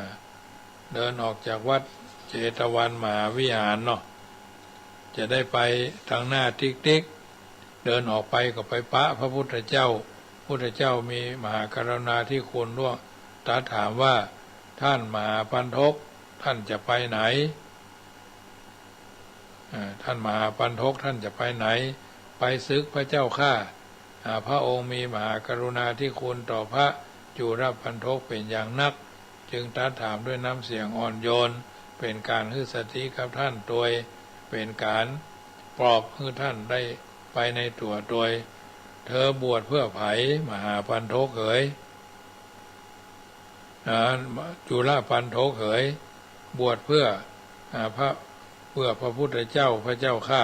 เดินออกจากวัดเจตวันมหาวิหารเนาะ จะได้ไปตางหน้าติ๊กๆ เดินออกไปก็ไปปะพระพุทธเจ้า พุทธเจ้ามีมหากรุณาธิคุณล่วง ตรัสถามว่า ท่านมหาปัณฑก ท่านจะไปไหน อ่า ท่านมหาปัณฑก ท่านจะไปไหน ไปสึกพระเจ้าข้า อ่า พระองค์มีมหากรุณาธิคุณต่อพระจุลปัณฑกเป๋นอย่างนัก จึงตรัสถามด้วยน้ำเสียงอ่อนโยน เป๋นก๋านหื้อสติกับท่านตวย เป๋นก๋านปลอบหื้อท่านได้ไปในตั๋วตวย เธอบวชเพื่อใผ มหาปัณฑกเหย อ่า จุลปัณฑกเหย บวชเพื่อ อ่า พระ เพื่อพระพุทธเจ้า พระเจ้าข้า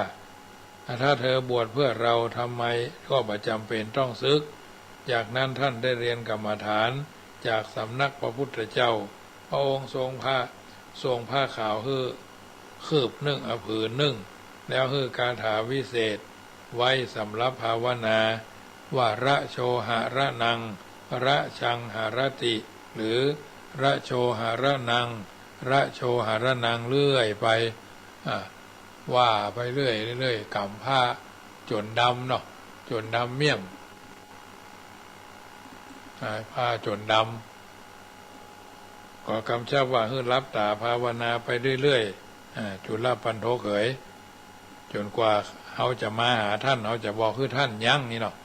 อ่า ถ้าเธอบวชเพื่อเรา ทำไมก็บ่จ๋ำเป๋นต้องสึก จากนั้นท่านได้เรียนกรรมฐานจากสำนักพระพุทธเจ้า พระองค์ทรงผ้า ทรงผ้าขาวหื้อคืบนึ่ง อ่ะ ผืนนึ่ง แล้วหื้อคาถาวิเศษไว้สำหรับภาวนา ว่า ระโชหะระนัง ระชังหะระติ หรือ ระโชหะระนัง ระโชหะระนัง เรื่อยไป อ่ะ ว่าไปเรื่อย เรื่อย ก๋ำผ้าจ๋นดำเนาะ จ๋นดำเมี่ยม อ่า ผ้าจ๋นดำ ก็กำชับว่าหื้อหลับต๋าภาวนาไปเรื่อยๆ อ่า จุลปัณฑกเอ๋ย จ๋นกว่าเฮาจะมาหาท่าน เฮาจะบอกหื้อท่านยั้งนี่เนาะ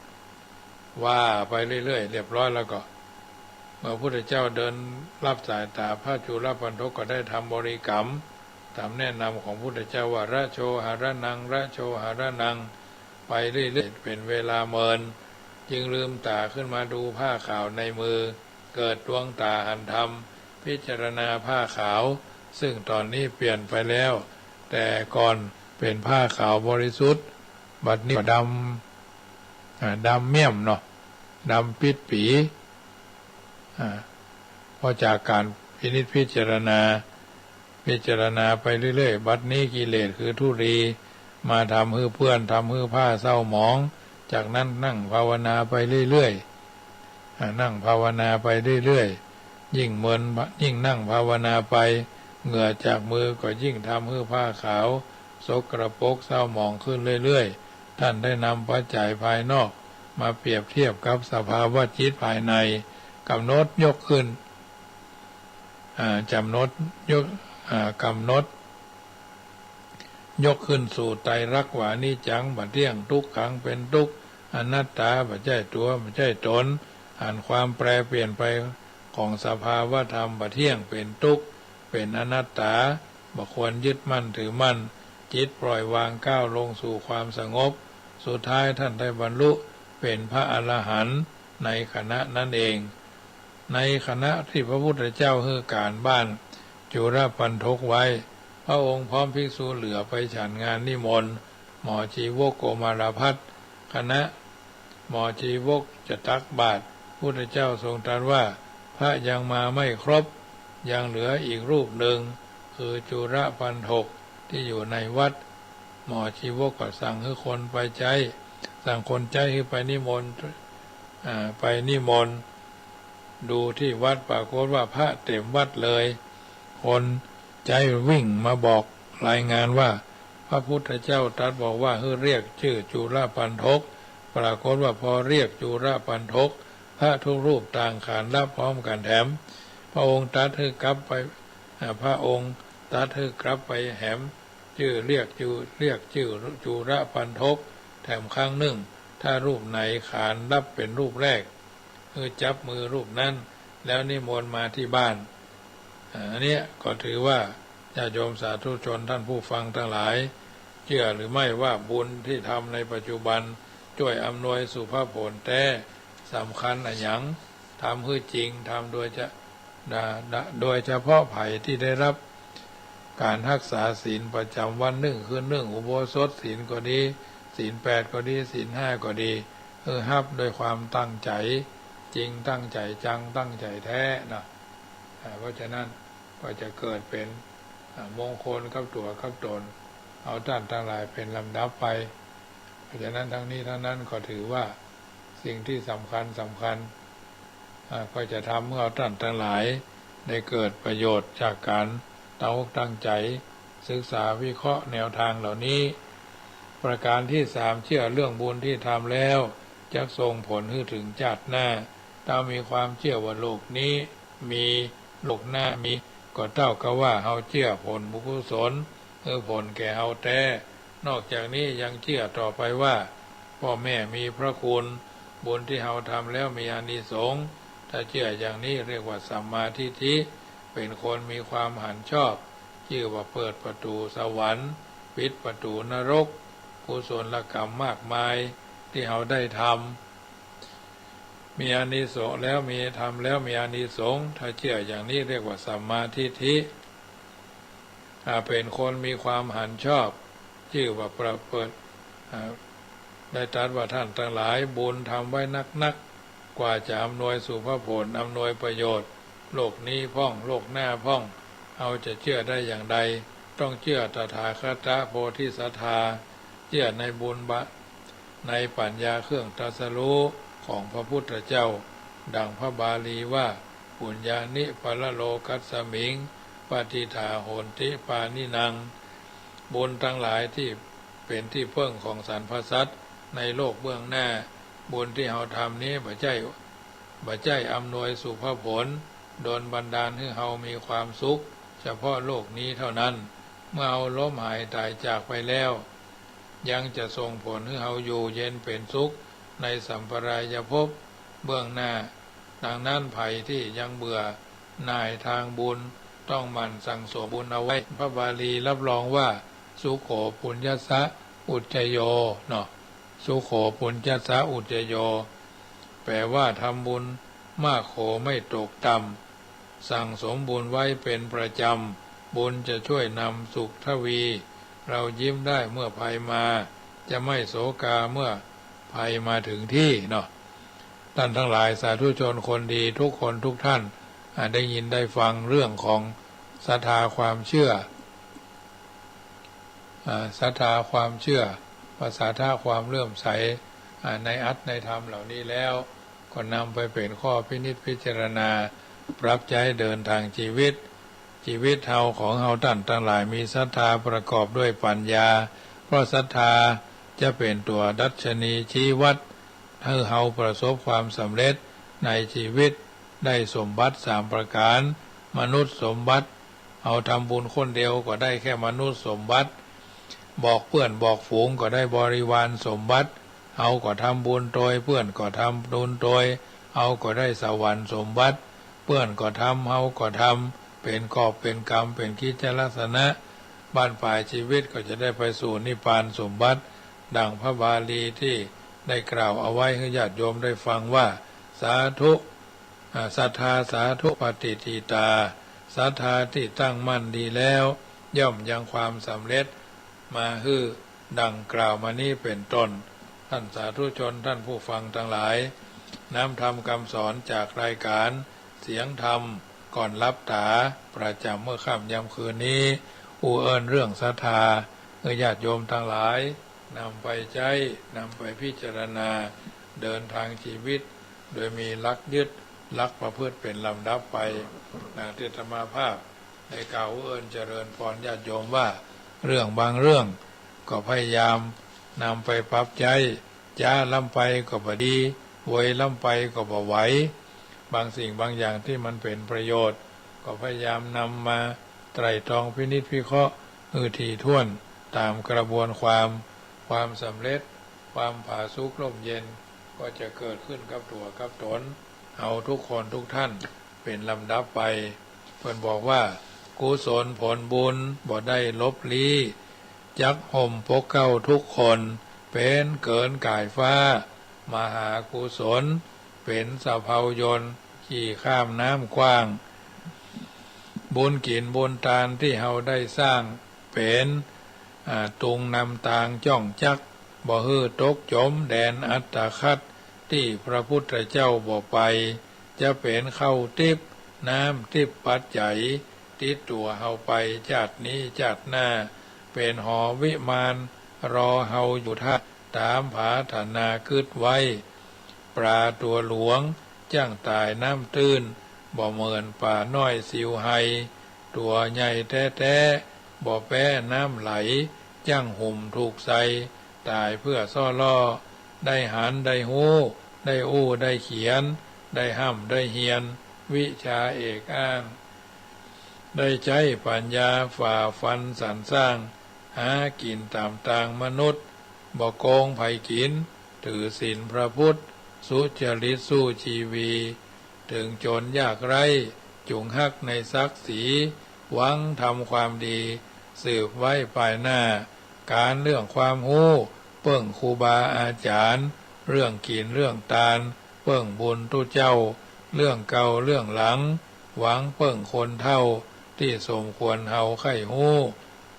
ว่าไปเรื่อยๆ เรียบร้อยแล้วก็ เมื่อพุทธเจ้าเดินลับสายต๋า พระจุลปัณฑกก็ได้ทำบริกรรมต๋ามแนะนำของพุทธเจ้าว่า ระโชหะระนัง ระโชหะระนัง ไปเรื่อยๆ เป๋นเวลาเมิน จึงลืมต๋าขึ้นมาดูผ้าขาวในมือ เกิดดวงต๋าหันธรรม พิจารณาผ้าขาว ซึ่งต๋อนนี้เปลี่ยนไปแล้ว แต่ก่อนเป๋นผ้าขาวบริสุทธิ์ บัดนี้ก็ดำ อ่า ดำเมี่ยมเนาะ ดำปิดปี๋ อ่า เพราะจากก๋านพินิจพิจารณา พิจารณาไปเรื่อยๆ บัดนี้กิเลสคือธุลี มาทำหื้อเปื้อน ทำหื้อผ้าเศร้าหมอง จากนั้นนั่งภาวนาไปเรื่อยๆ อ่า นั่งภาวนาไปเรื่อยๆ ยิ่งเมิน ยิ่งนั่งภาวนาไป เหงื่อจากมือก็ยิ่งทำหื้อผ้าขาวสกปรกเศร้าหมองขึ้นเรื่อยๆ ท่านได้นำปัจจัยภายนอกมาเปรียบเทียบกับสภาวะจิตภายใน กำหนดยกขึ้น อ่า กำหนดยก อ่า กำหนดยกขึ้นสู่ไตรลักษณ์ว่า อนิจจัง บ่เตี้ยง ทุกขัง เป๋นตุ๊กข์ อนัตตา บ่ใจ้ตั๋ว บ่ใจ้ต๋น หันความแปรเปลี่ยนไปของสภาวะธรรม บ่เตี้ยง เป๋นตุ๊กข์ เป๋นอนัตตา บ่ควรยึดมั่นถือมั่น จิตปล่อยวางก้าวลงสู่ความสงบ สุดท้ายท่านได้บรรลุเป๋นพระอรหันต์ในขณะนั้นเอง ในขณะที่พระพุทธเจ้าหื้อก๋านบ้านจุลปัณฑกไว้ พระองค์พร้อมภิกษุเหลือไปฉันงานนิมนต์หมอชีวกโกมารภัทร ขณะหมอชีวกจะตักบาตร พุทธเจ้าทรงตรัสว่า พระยังมาไม่ครบ ยังเหลืออีกรูปหนึ่ง คือจุลปัณฑกที่อยู่ในวัด หมอชีวกก็สั่งหื้อคนไปใจ๊ สั่งคนใจ๊หื้อไปนิมนต์ อ่า ไปนิมนต์ดูที่วัด ปรากฏว่าพระเต็มวัดเลย คนใจ๊วิ่งมาบอกรายงานว่า พระพุทธเจ้าตรัสบอกว่าหื้อเรียกจื้อจุลปัณฑก ปรากฏว่าพอเรียกจุลปัณฑก พระทุกรูปต่างขานรับพร้อมกั๋นแถม พระองค์ตรัสหื้อกลับไป อ่า พระองค์ตรัสหื้อกลับไปแหม จื้อเรียกจุ เรียกจื้อจุลปัณฑกแถมครั้งนึ่ง ถ้ารูปไหนขานรับเป๋นรูปแรก หื้อจับมือรูปนั้น แล้วนิมนต์มาที่บ้าน อ่า อันเนี้ยก็ถือว่าญาติโยมสาธุชนท่านผู้ฟังตังหลาย เจื้อหรือไม่ว่าบุญที่ทำในปัจจุบันจ้วยอำนวยสุภผลแต๊ สำคัญอะหยัง ทำหื้อจริง ทำโดยจะ นะ นะ โดยเฉพาะใผที่ได้รับก๋านฮักษาศีลประจ๋ำวันนึ่งคืนนึ่ง อุโบสถศีลก็ดี ศีลแปดก็ดี ศีลห้าก็ดี หื้อฮับด้วยความตั้งใจ๋จริง ตั้งใจ๋จัง ตั้งใจ๋แต๊นะ อ่า เพราะฉะนั้นก็จะเกิดเป๋น อ่า มงคลกับตั๋วกับต๋น เอาต้านตังหลายเป๋นลำดับไป เพราะฉะนั้นทั้งนี้ทั้งนั้นก็ถือว่าสิ่งที่สำคัญสำคัญ อ่า ก็จะทำหื้อเอาต้านตังหลายได้เกิดประโยชน์จากก๋านตั้งอกตั้งใจ๋ศึกษาวิเคราะห์แนวตางเหล่านี้ ประก๋านตี้สาม เจื้อเรื่องบุญตี้ทำแล้วจักส่งผลหื้อเถิงจาติหน้า ถ้ามีความเจื้อว่าโลกนี้มี โลกหน้ามี ก็เต้ากับว่าเฮาเจื้อผลบุญกุศล หื้อผลแก่เฮาแต๊ นอกจากนี้ยังเจื้อต่อไปว่า ป้อแม่มีพระคุณ บุญตี้เฮาทำแล้วมีอานิสงส์ ถ้าเจื้ออย่างนี้เรียกว่าสัมมาทิฏฐิ เป๋นคนมีความหันชอบ จื้อว่าเปิดประตู๋สวรรค์ ปิดประตู๋นรก กุศลกรรมมากมายตี้เฮาได้ทำ มีอานิสงส์แล้ว มี ทำแล้วมีอานิสงส์ ถ้าเจื้ออย่างนี้เรียกว่าสัมมาทิฏฐิ อ่า เป๋นคนมีความหันชอบ จื้อว่าประเสริฐ อ่า ได้ตรัสว่า ท่านตังหลาย บุญทำไว้นัก กว่าจะอำนวยสุภผล อำนวยประโยชน์ โลกนี้พ่อง โลกหน้าพ่อง เฮาจะเจื้อได้อย่างใด ต้องเจื้อตถาคตโพธิสัตถา เจื้อในบุญบะ ในปัญญาเครื่องตรัสรู้ของพระพุทธเจ้า ดังพระบาลีว่า ปุญญานิ ปรโลกัสมิง ปะติฏฐาโหนติ ปาณินัง บุญทั้งหลายที่เป็นที่เปิ้งของสรรพสัตว์ในโลกเบื้องหน้า บุญที่เฮาทำนี้บ่ใจ้ บ่ใจ้อำนวยสุภผล ดลบันดาลหื้อเฮามีความสุข เฉพาะโลกนี้เท่านั้น เมื่อเฮาล้มหายต๋ายจากไปแล้ว ยังจะส่งผลหื้อเฮาอยู่เย็นเป๋นสุขในสัมปรายภพเบื้องหน้า ดังนั้นใผที่ยังเบื่อหน่ายตางบุญ ต้องหมั่นสั่งสมบุญเอาไว้ พระบาลีรับรองว่า สุโข ปุญญัสสะ อุจจโย เนาะ สุโข ปุญญัสสะ อุจจโย แปลว่าทำบุญมากโขไม่ตกต่ำ สั่งสมบุญไว้เป็นประจำ บุญจะช่วยนำสุขทวี เรายิ้มได้เมื่อภัยมา จะไม่โศกาเมื่อภัยมาถึงที่ เนาะ ท่านทั้งหลายสาธุชนคนดีทุกคนทุกท่าน อ่า ได้ยินได้ฟังเรื่องของศรัทธาความเชื่อ อ่า ศรัทธาความเชื่อ ภาษาถ้าความเลื่อมใส อ่า ในอัตในธรรมเหล่านี้แล้ว ก็นำไปเป๋นข้อพินิจพิจารณา ปรับใจ๊เดินตางชีวิต ชีวิตเฮาของเฮาต้านตังหลายมีศรัทธาประกอบด้วยปัญญา เพราะศรัทธาจะเป๋นตั๋วดัชนีชี้วัด หื้อเฮาประสบความสำเร็จในชีวิต ได้สมบัติสามประก๋าน มนุษย์สมบัติ เฮาทำบุญคนเดียวก็ได้แค่มนุษย์สมบัติ บอกเปื้อนบอกฝูงก็ได้บริวารสมบัติ เฮาก็ทำบุญตวย เปื้อนก็ทำบุญตวย เฮาก็ได้สวรรค์สมบัติ เปื้อนก็ทำ เฮาก็ทำ เป๋นกอบเป๋นกำ เป๋นกิจจลักษณะ บั้นป๋ายชีวิตก็จะได้ไปสู่นิพพานสมบัติ ดังพระบาลีที่ได้กล่าวเอาไว้หื้อญาติโยมได้ฟังว่า สาธุ อ่า ศรัทธาสาธุปะติฏฐิตา ศรัทธาที่ตั้งมั่นดีแล้ว ย่อมยังความสำเร็จมาหื้อ ดังกล่าวมานี้เป๋นต้น ท่านสาธุชนท่านผู้ฟังตังหลาย น้ำธรรมกำสอนจากรายก๋านเสียงธรรมก่อนหลับต๋า ประจ๋ำเมื่อค่ำยามคืนนี้ อู้เอิ้นเรื่องศรัทธา หื้อญาติโยมตังหลาย นำไปใจ๊ นำไปพิจารณา เดินตางชีวิต โดยมีหลักยึด หลักประพฤติเป๋นลำดับไป ดังตี้อาตมาภาพได้กล่าวอู้เอิ้นเจริญพรญาติโยมว่า เรื่องบางเรื่องก็พยายามนำไปปรับใจ๊ จ๊าล้ำไปก็บ่ดี ไวล้ำไปก็บ่ไหว บางสิ่งบางอย่างที่มันเป๋นประโยชน์ ก็พยายามนำมาไตร่ตรองพินิจพิเคราะห์หื้อถี่ถ้วน ต๋ามกระบวนความ ความสำเร็จ ความผาสุกร่มเย็น ก็จะเกิดขึ้นกับตั๋วกับต๋น เฮาทุกคนทุกท่านเป๋นลำดับไป เปิ้นบอกว่า กุศลผลบุญบ่ได้หลบลี้ จักห่มปกเกล้าทุกคน เป๋นเกินก๋ายฟ้า มหากุศล เป๋นสะเพายนต์ ขี่ข้ามน้ำกว้าง บุญกิ๋นบุญตานตี้เฮาได้สร้าง เป๋น อ่า ตุงนำตางจ้องจัก บ่หื้อตกจ๋มแดนอัตตคัด ตี้พระพุทธเจ้าบ่ไป จะเป๋นข้าวติ๊บ น้ำติ๊บปัจจัย ติดตั๋วเฮาไปจาตินี้จาติหน้า เป๋นหอวิมานรอเฮาอยู่ท่า ต๋ามผาถนากึ๊ดไว้ ปลาตั๋วหลวง จั้งต๋ายน้ำตื้น บ่เหมือนป๋าน้อยสิวไฮ ตั๋วใหญ่แต๊ๆ บ่แป๊น้ำไหล จั้งหุ่มถูกไซ ต๋ายเปื้อซ้อล่อ ได้หันได้ฮู้ ได้อู้ได้เขียน ได้ฮ่ำได้เฮียน วิชาเอกอ้าง ได้ใจ๊ปัญญาฝ่าฟันสรรสร้าง หากิ๋นต๋ามตางมนุษย์ บ่โกงใผกิ๋น ถือศีลพระพุทธ สุจริตสู้ชีวี เถิงจนยากไร้ จุ่งฮักในศักดิ์ศรี หวังทำความดี สืบไว้ปายหน้า ก๋านเรื่องความฮู้ เปิ้งครูบาอาจ๋ารย์ เรื่องกิ๋นเรื่องตาน เปิ้งบุญตุ๊เจ้า เรื่องเก่าเรื่องหลัง หวังเปิ้งคนเฒ่า ตี้สมควรเฮาใค่ฮู้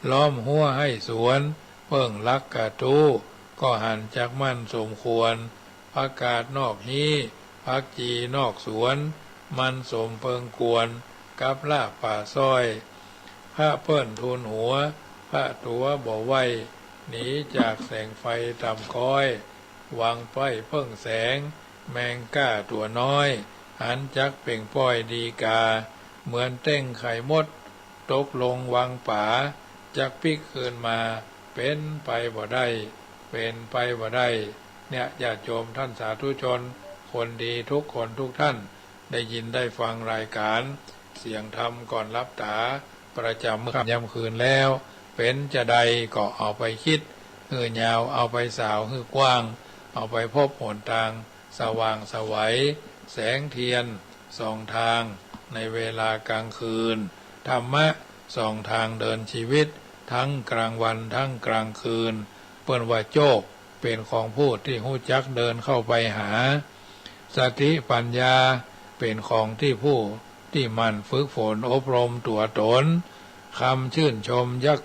ล้อมฮั้วไฮ่สวน เปิ้งหลักกระทู้ ก็หันจักมั่นสมควร ประกาศนอกฮี้ ผักจี๋นอกสวน มันส้มเปิงกวน กับลาบป่าซ้อย พระเปิ้นทูลหัว พระตั๋วบ่ไหว้ หนีจากแสงไฟต่ำก๊อย หวังใป๊เปิ้งแสง แมงก้าตั๋วน้อย หันจักเป่งป้อยดีกา เหมือนเต๊งไข่มด ตกลงวังป๋า จักปิ๊กคืนมา เป๋นไปบ่ได้ เป๋นไปบ่ได้ เนี่ย ญาติโยมท่านสาธุชน คนดีทุกคนทุกท่าน ได้ยินได้ฟังรายการเสียงธรรมก่อนหลับต๋า ประจ๋ำค่ำยามคืนแล้ว เป๋นจาใดก็เอาไปกึ๊ด หื้อยาว เอาไปสาวหื้อกว้าง เอาไปพบหนตางสว่างไสว แสงเตียนส่องตางในเวลากลางคืน ธรรมะส่องตางเดินจีวิต ตึงกลางวันตึงกลางคืน เปิ้นว่าโจค เป๋นของผู้ตี้ฮู้จักเดินเข้าไปหา สติปั๋ญญา เป๋นของตี้ผู้ตี้หมั่นฝึกฝนอบรมตั๋วต๋น กำจื้นชมยัก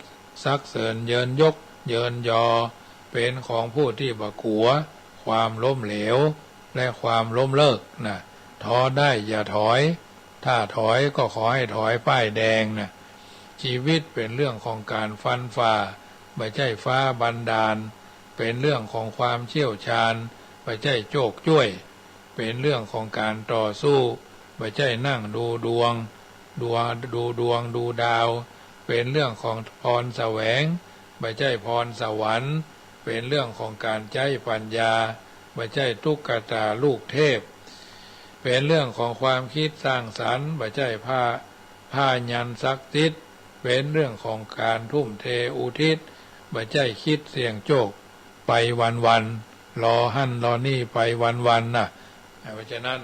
สรรเสริญเยินยกเยินยอ เป๋นของผู้ตี้บ่กั๋วความล้มเหลว และความล้มเลิกนะ ท้อได้อย่าถอย ถ้าถอยก็ขอหื้อถอยป้ายแดงนะ จีวิตเป๋นเรื่องของก๋านฟันฝ่า บ่ใจ้ฟ้าบันดาล เป๋นเรื่องของความเชี่ยวชาญ บ่ใจ้โจคจ้วย เป๋นเรื่องของก๋านต่อสู้ บ่ใจ้นั่งดูดวง ดู ดูดวงดูดาว เป๋นเรื่องของพรแสวง บ่ใจ้พรสวรรค์ เป๋นเรื่องของก๋านใจ๊ปั๋ญญา บ่ใจ้ตุ๊กต๋าลูกเทพ เป๋นเรื่องของความกึ๊ดสร้างสรรค์ บ่ใจ้ผ้า ผ้ายันศักดิ์สิทธิ์ เป๋นเรื่องของก๋านทุ่มเทอุทิศ บ่ใจ้กึ๊ดเสี่ยงโจคไปวันๆ ลอหั้นลอนี่ไปวันๆ นะ เพราะฉะนั้น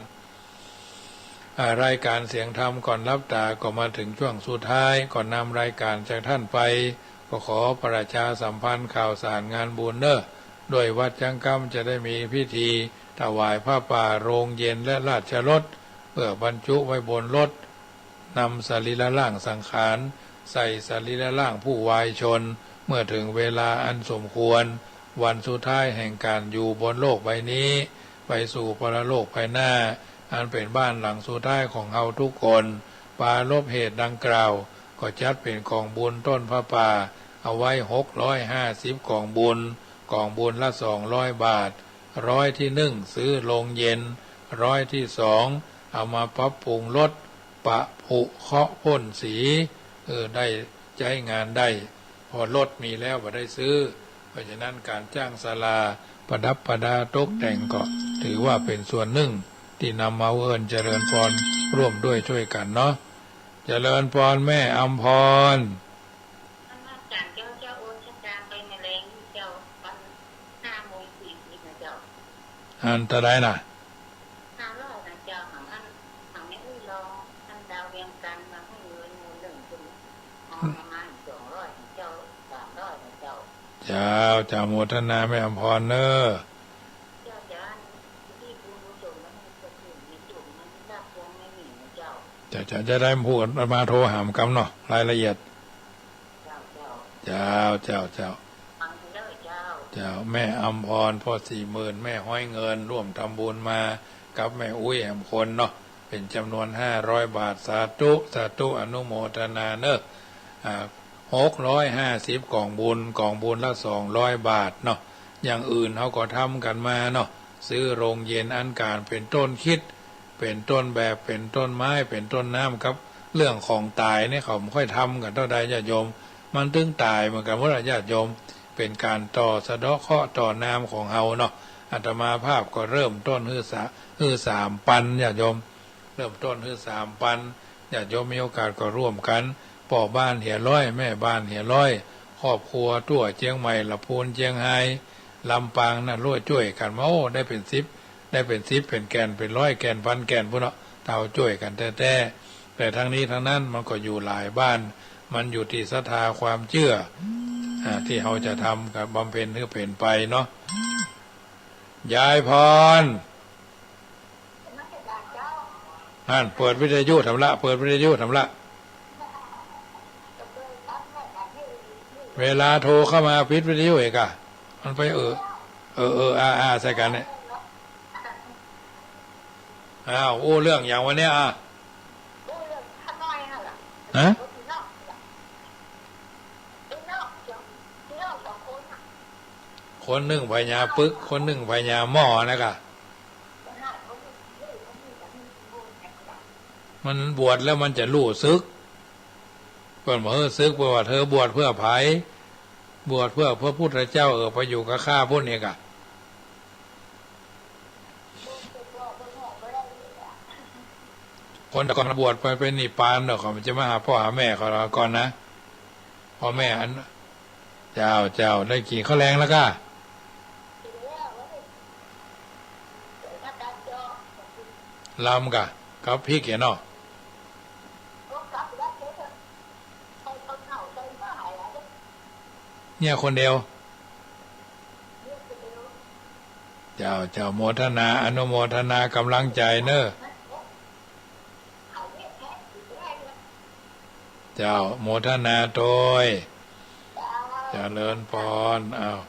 อ่า รายการเสียงธรรมก่อนหลับต๋าก็มาเถิงช่วงสุดท้าย ก่อนนำรายการจากท่านไป ก็ขอประชาสัมพันธ์ข่าวสารงานบุญเน่อ ด้วยวัดจั๊งกำจะได้มีพิธีถวายผ้าป่าโรงเย็นและราชรถ เพื่อบรรจุไว้บนรถ นำสรีระร่างสังขาร ใส่สรีระร่างผู้วายชน เมื่อเถิงเวลาอันสมควร วันสุดท้ายแห่งก๋านอยู่บนโลกใบนี้ ไปสู่ปรโลกภายหน้า อันเป๋นบ้านหลังสุดท้ายของเฮาทุกคน ปรารภเหตุดังกล่าว ก็จัดเป๋นก๋องบุญต้นผ้าป่า เอาไว้หกร้อยห้าสิบก๋องบุญ ก๋องบุญละสองร้อยบาท ร้อยตี้นึ่งซื้อโรงเย็น ร้อยตี้สองเอามาปรับปรุงรถ ปะผุเคราะห์พ่นสี เออ ได้ใจ๊งานได้ เพราะรถมีแล้วบ่ได้ซื้อ เพราะฉะนั้นก๋านจ้างศาลาประดับประดาตกแต่งก็ถือว่าเป๋นส่วนนึ่งตี้นำมาเอิ้นเจริญพรร่วมด้วยช่วยกั๋นเนาะ เจริญพรแม่อำพร นมัสก๋านเจ้า เจ้า โอชะตาไปแมลงนี่เจ้า ต๋อนห้าโมงสี่สิบนะเจ้า อันเต้าใดน่ะ ห้าร้อยนะเจ้า หังอัน หังแม่อุ้ยลอง อันดาวเวียงจันทน์มาหื้อเงินหมู่นึ่งคน เอาประมาณสองร้อยนะเจ้า สามร้อยนะเจ้า เจ้า เจ้า โมทนาแม่อำพรเน่อ เจ้า เจ้า อันที่บุญกุศลมันจะถึงในจุดนั้น ลาภยังไม่มีนะเจ้า เจ้า เจ้า จะได้พูดมาโทรหามกำเนาะ รายละเอียด เจ้า เจ้า เจ้า เจ้า เจ้า ฟังเด้อเจ้า เจ้า แม่อำพร พ่อสี่หมื่น แม่ฮ้อยเงิน ร่วมทำบุญมากับแม่อุ๊ยแหมคนเนาะ เป๋นจ๋ำนวนห้าร้อยบาท สาธุ สาธุ อนุโมทนาเน่อ อ่า หกร้อยห้าสิบก๋องบุญ ก๋องบุญละสองร้อยบาทเนาะ อย่างอื่นเฮาก็ทำกั๋นมาเนาะ ซื้อโรงเย็นอันก๋านเป๋นต้นคริสต์ เป๋นต้นแบบ เป๋นต้นไม้ เป๋นต้นน้ำ กับเรื่องของต๋ายเนี่ย เขาบ่ค่อยทำกั๋นเต้าใดญาติโยม มันตึงต๋ายเหมือนกั๋นหมดอะญาติโยม เป๋นก๋านต่อสะเดาะเคราะห์ต่อน้ำของเฮาเนาะ อาตมาภาพก็เริ่มต้นหื้อสา หื้อสามปันญาติโยม เริ่มต้นหื้อสามปัน ญาติโยมมีโอกาสก็ร่วมกั๋น ป้อบ้านเหียร้อย แม่บ้านเหียร้อย ครอบครัวตั้วเจียงใหม่ ละพูน เจียงฮาย ลำปางนั่น ร่วมจ้วยกั๋นมา โอ้ ได้เป๋นสิบ ได้เป๋นสิบ เป๋นแก่น เป๋นร้อยแก่น พันแก่นพู้นเนาะ เต้าจ้วยกั๋นแต๊ๆ แต่ทั้งนี้ทั้งนั้นมันก็อยู่หลายบ้าน มันอยู่ตี้ศรัทธาความเจื้อ อ่า ตี้เฮาจะทำกับบำเพ็ญหื้อเป๋นไปเนาะ ยายพร นั่น เปิดวิทยุทำละ เปิดวิทยุทำละ เวลาโทรเข้ามาปิดวิทยุอีกอะ มันไปเออ เออ เออ อา อา ใส่กั๋นเนี่ย อ้าว อู้เรื่องหยังวะเนี่ย อ่ะ ฮะ คนนึ่งพญาปึก คนนึ่งพญาหม้อนะก่ะ มันบวชแล้วมันจะฮู้สึก เปิ้นบ่ฮู้สึก เปิ้นว่าเธอบวชเพื่อใผ บวชเพื่อพระพุทธเจ้า เออ ไปอยู่กับข้าพุ้นเองอะ คนแต่ก่อนบวชไปเป็นนิพพานเนาะ เขาจะมาหาพ่อหาแม่เขาก่อนนะ พ่อแม่อัน เจ้า เจ้า ได้กิ๋นข้าวแลงแล้วก่ะ ลำก่ะ กับพริกเหียเนาะ เนี่ยคนเดียว เจ้า เจ้า โมทนา อนุโมทนากำลังใจ๋เนาะ เจ้า โมทนาตวย เจริญพร อ้าว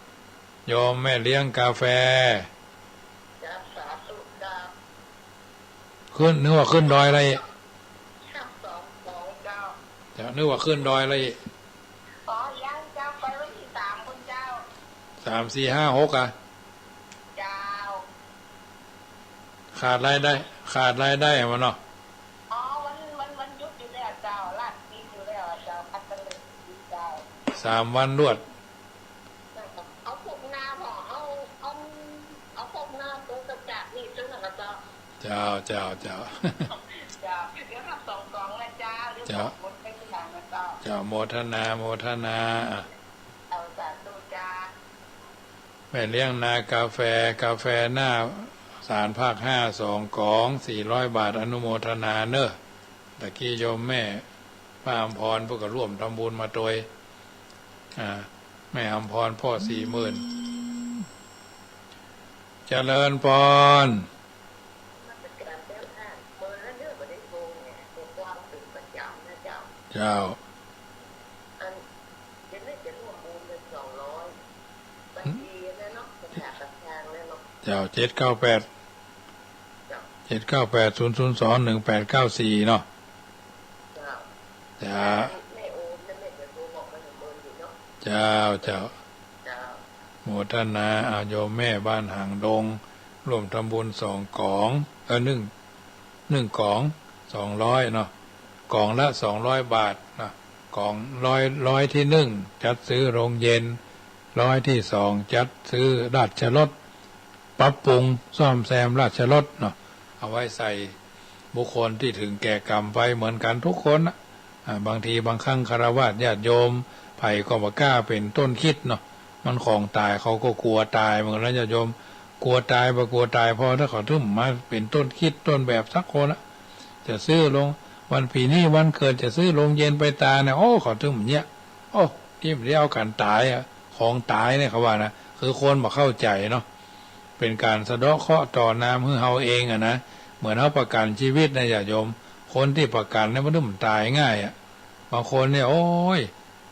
โยมแม่เลี้ยงกาแฟ ขึ้น นึกว่าขึ้นดอยอะไร เจ้า นึกว่าขึ้นดอยอะไร อ๋อ ยังเจ้า ไปวันที่สามพุ้นเจ้า สาม สี่ ห้า หก อ่ะ เจ้า ขาดรายได้ ขาดรายได้มันเนาะ อ๋อ วัน วัน วันหยุดอยู่แล้วเจ้า ร้านปิดอยู่แล้วเจ้า พักกันเลยเจ้า สามวันรวด เอาพวกนาบ่ เอา เอา เอาพวกนาตัวกระจาดนี่ซื้อหน่อยนะเจ้า เจ้า เจ้า เจ้า เจ้า เดี๋ยวนับสองสองนะเจ้า เดี๋ยว เจ้า บอกหมดไปทีหลังนะเจ้า เจ้า โมทนา โมทนา อ่ะ เอาสาธุเจ้า แม่เลี้ยงนากาแฟ กาแฟหน้าศาลภาคห้า สองก๋อง สี่ร้อยบาท อนุโมทนาเนาะ ตะกี้โยมแม่ป้าอำพรเปิ้นก็ร่วมทำบุญมาตวย อ่า แม่อำพรพ่อสี่หมื่น เจริญพร เจ้า เจ้า เจ็ดเก้าแปด เจ็ดเก้าแปด ศูนย์ศูนย์สอง หนึ่งแปดเก้าสี่ เนาะ เจ้า เจ้า เจ้า เจ้า โมทนา อา โยมแม่บ้านหางดง ร่วมทำบุญสองก๋อง เออ หนึ่ง หนึ่งก๋อง สองร้อยเนาะ ก๋องละสองร้อยบาทเนาะ ก๋องร้อย ร้อยที่หนึ่ง จัดซื้อโรงเย็น ร้อยที่สอง จัดซื้อราชรถ ปรับปรุงซ่อมแซมราชรถเนาะ เอาไว้ใส่บุคคลตี้ถึงแก่กรรมไปเหมือนกั๋นทุกคนนะ อ่า บางทีบางครั้งฆราวาสญาติโยม ใผก็บ่กล้าเป๋นต้นคิดเนาะ มันของต๋ายเขาก็กั๋วต๋ายเหมือนกั๋นนะญาติโยม กั๋วต๋าย บ่กั๋วต๋าย เพราะถ้าเขาถึงมาเป๋นต้นคิดต้นแบบสักคนนะ จะซื้อโรง วันปี๋นี้วันเกิดจะซื้อโรงเย็นไปตาเนี่ย โอ้ เขาถึงเนี่ย โอ้ ตี้มันได้เอากั๋นต๋ายอะ ของต๋ายเนี่ยเขาว่านะ คือคนบ่เข้าใจ๋เนาะ เป๋นก๋านสะเดาะเคราะห์ต่อน้ำหื้อเฮาเองอะนะ เหมือนเฮาประกั๋นจีวิตนะญาติโยม คนตี้ประกั๋นเนี่ยมันถึงต๋ายง่ายอะ บางคนเนี่ย โอ้ย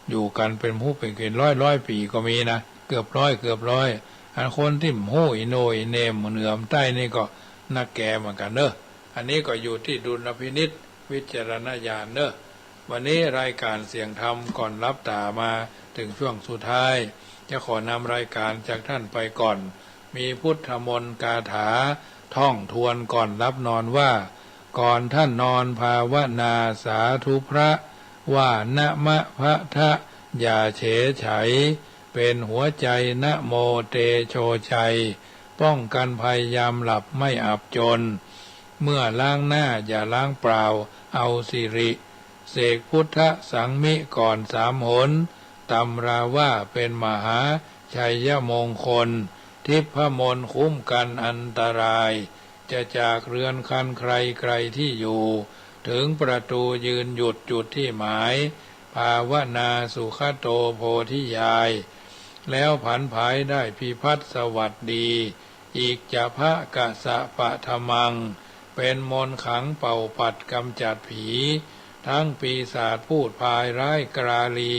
อยู่กั๋นเป๋นฮู้เป๋นเข็นร้อยร้อยปี๋ก็มีนะ เกือบร้อย เกือบร้อย อันคนตี้ฮู้อิโหน่อีเหน่เหนือใต้นี่ก็นักแก่เหมือนกั๋นเนาะ อันนี้ก็อยู่ตี้ดุลพินิจวิจารณญาณเนาะ วันนี้รายก๋านเสียงธรรมก่อนหลับต๋ามาเถิงช่วงสุดท้าย จะขอนำรายก๋านจากต้านไปก่อน มีพุทธมนต์คาถาท่องทวนก่อนหลับนอนว่า ก่อนต้านนอนภาวนาสาธุพระ ว่านะมะพะทะ อย่าเฉยไฉ เป๋นหัวใจ๋นะโมเตโชชัย ป้องกั๋นภัยยามหลับไม่อับจน เมื่อล้างหน้าอย่าล้างเปล่า เอาสิริ เสกพุทธสังมิก่อนสามหน ตำราว่าเป๋นมหาชัยมงคล ทิพมนต์คุ้มกั๋นอันตราย จะจากเรือนคันใครไกลตี้อยู่ เถิงประตู๋ยืนหยุดจุดตี้หมาย ภาวนาสุขโตโพธิญาณ แล้วผันผายได้พิพัฒน์สวัสดี อิจจะภะกะสะปะทะมัง เป๋นมนต์ขังเป่าปัดก๋ำจัดผี ทั้งปีศาจพูดพายร้ายกราลี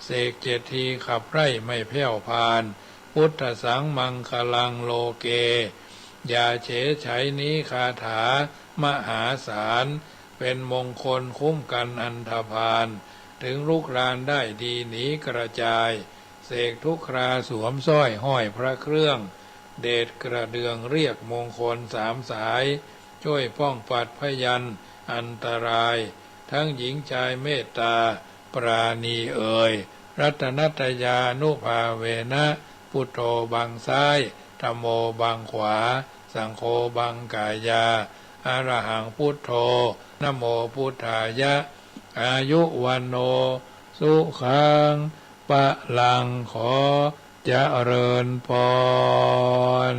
เสกเจ็ดทีขับไล่ไม่แผ้วพาน พุทธัสสังมังคลังโลเก อย่าเฉยไฉนี้ คาถามหาศาล เป็นมงคลคุ้มกันอันธพาล ถึงลุกลามได้ดีหนีกระจาย เสกทุกคราสวมสร้อยห้อยพระเครื่อง เดชกระเดื่องเรียกมงคลสามสาย ช่วยป้องปัดพยันอันตราย ทั้งหญิงชายเมตตาปราณีเอ่ย รัตนัตตยานุภาเวนะ พุทโธบังซ้าย ธัมโมบังขวา สังโฆบังกายา อะระหังพุทโธ นะโมพุทธายะ อายุ วัณโณ สุขัง พลัง ขอเจริญพร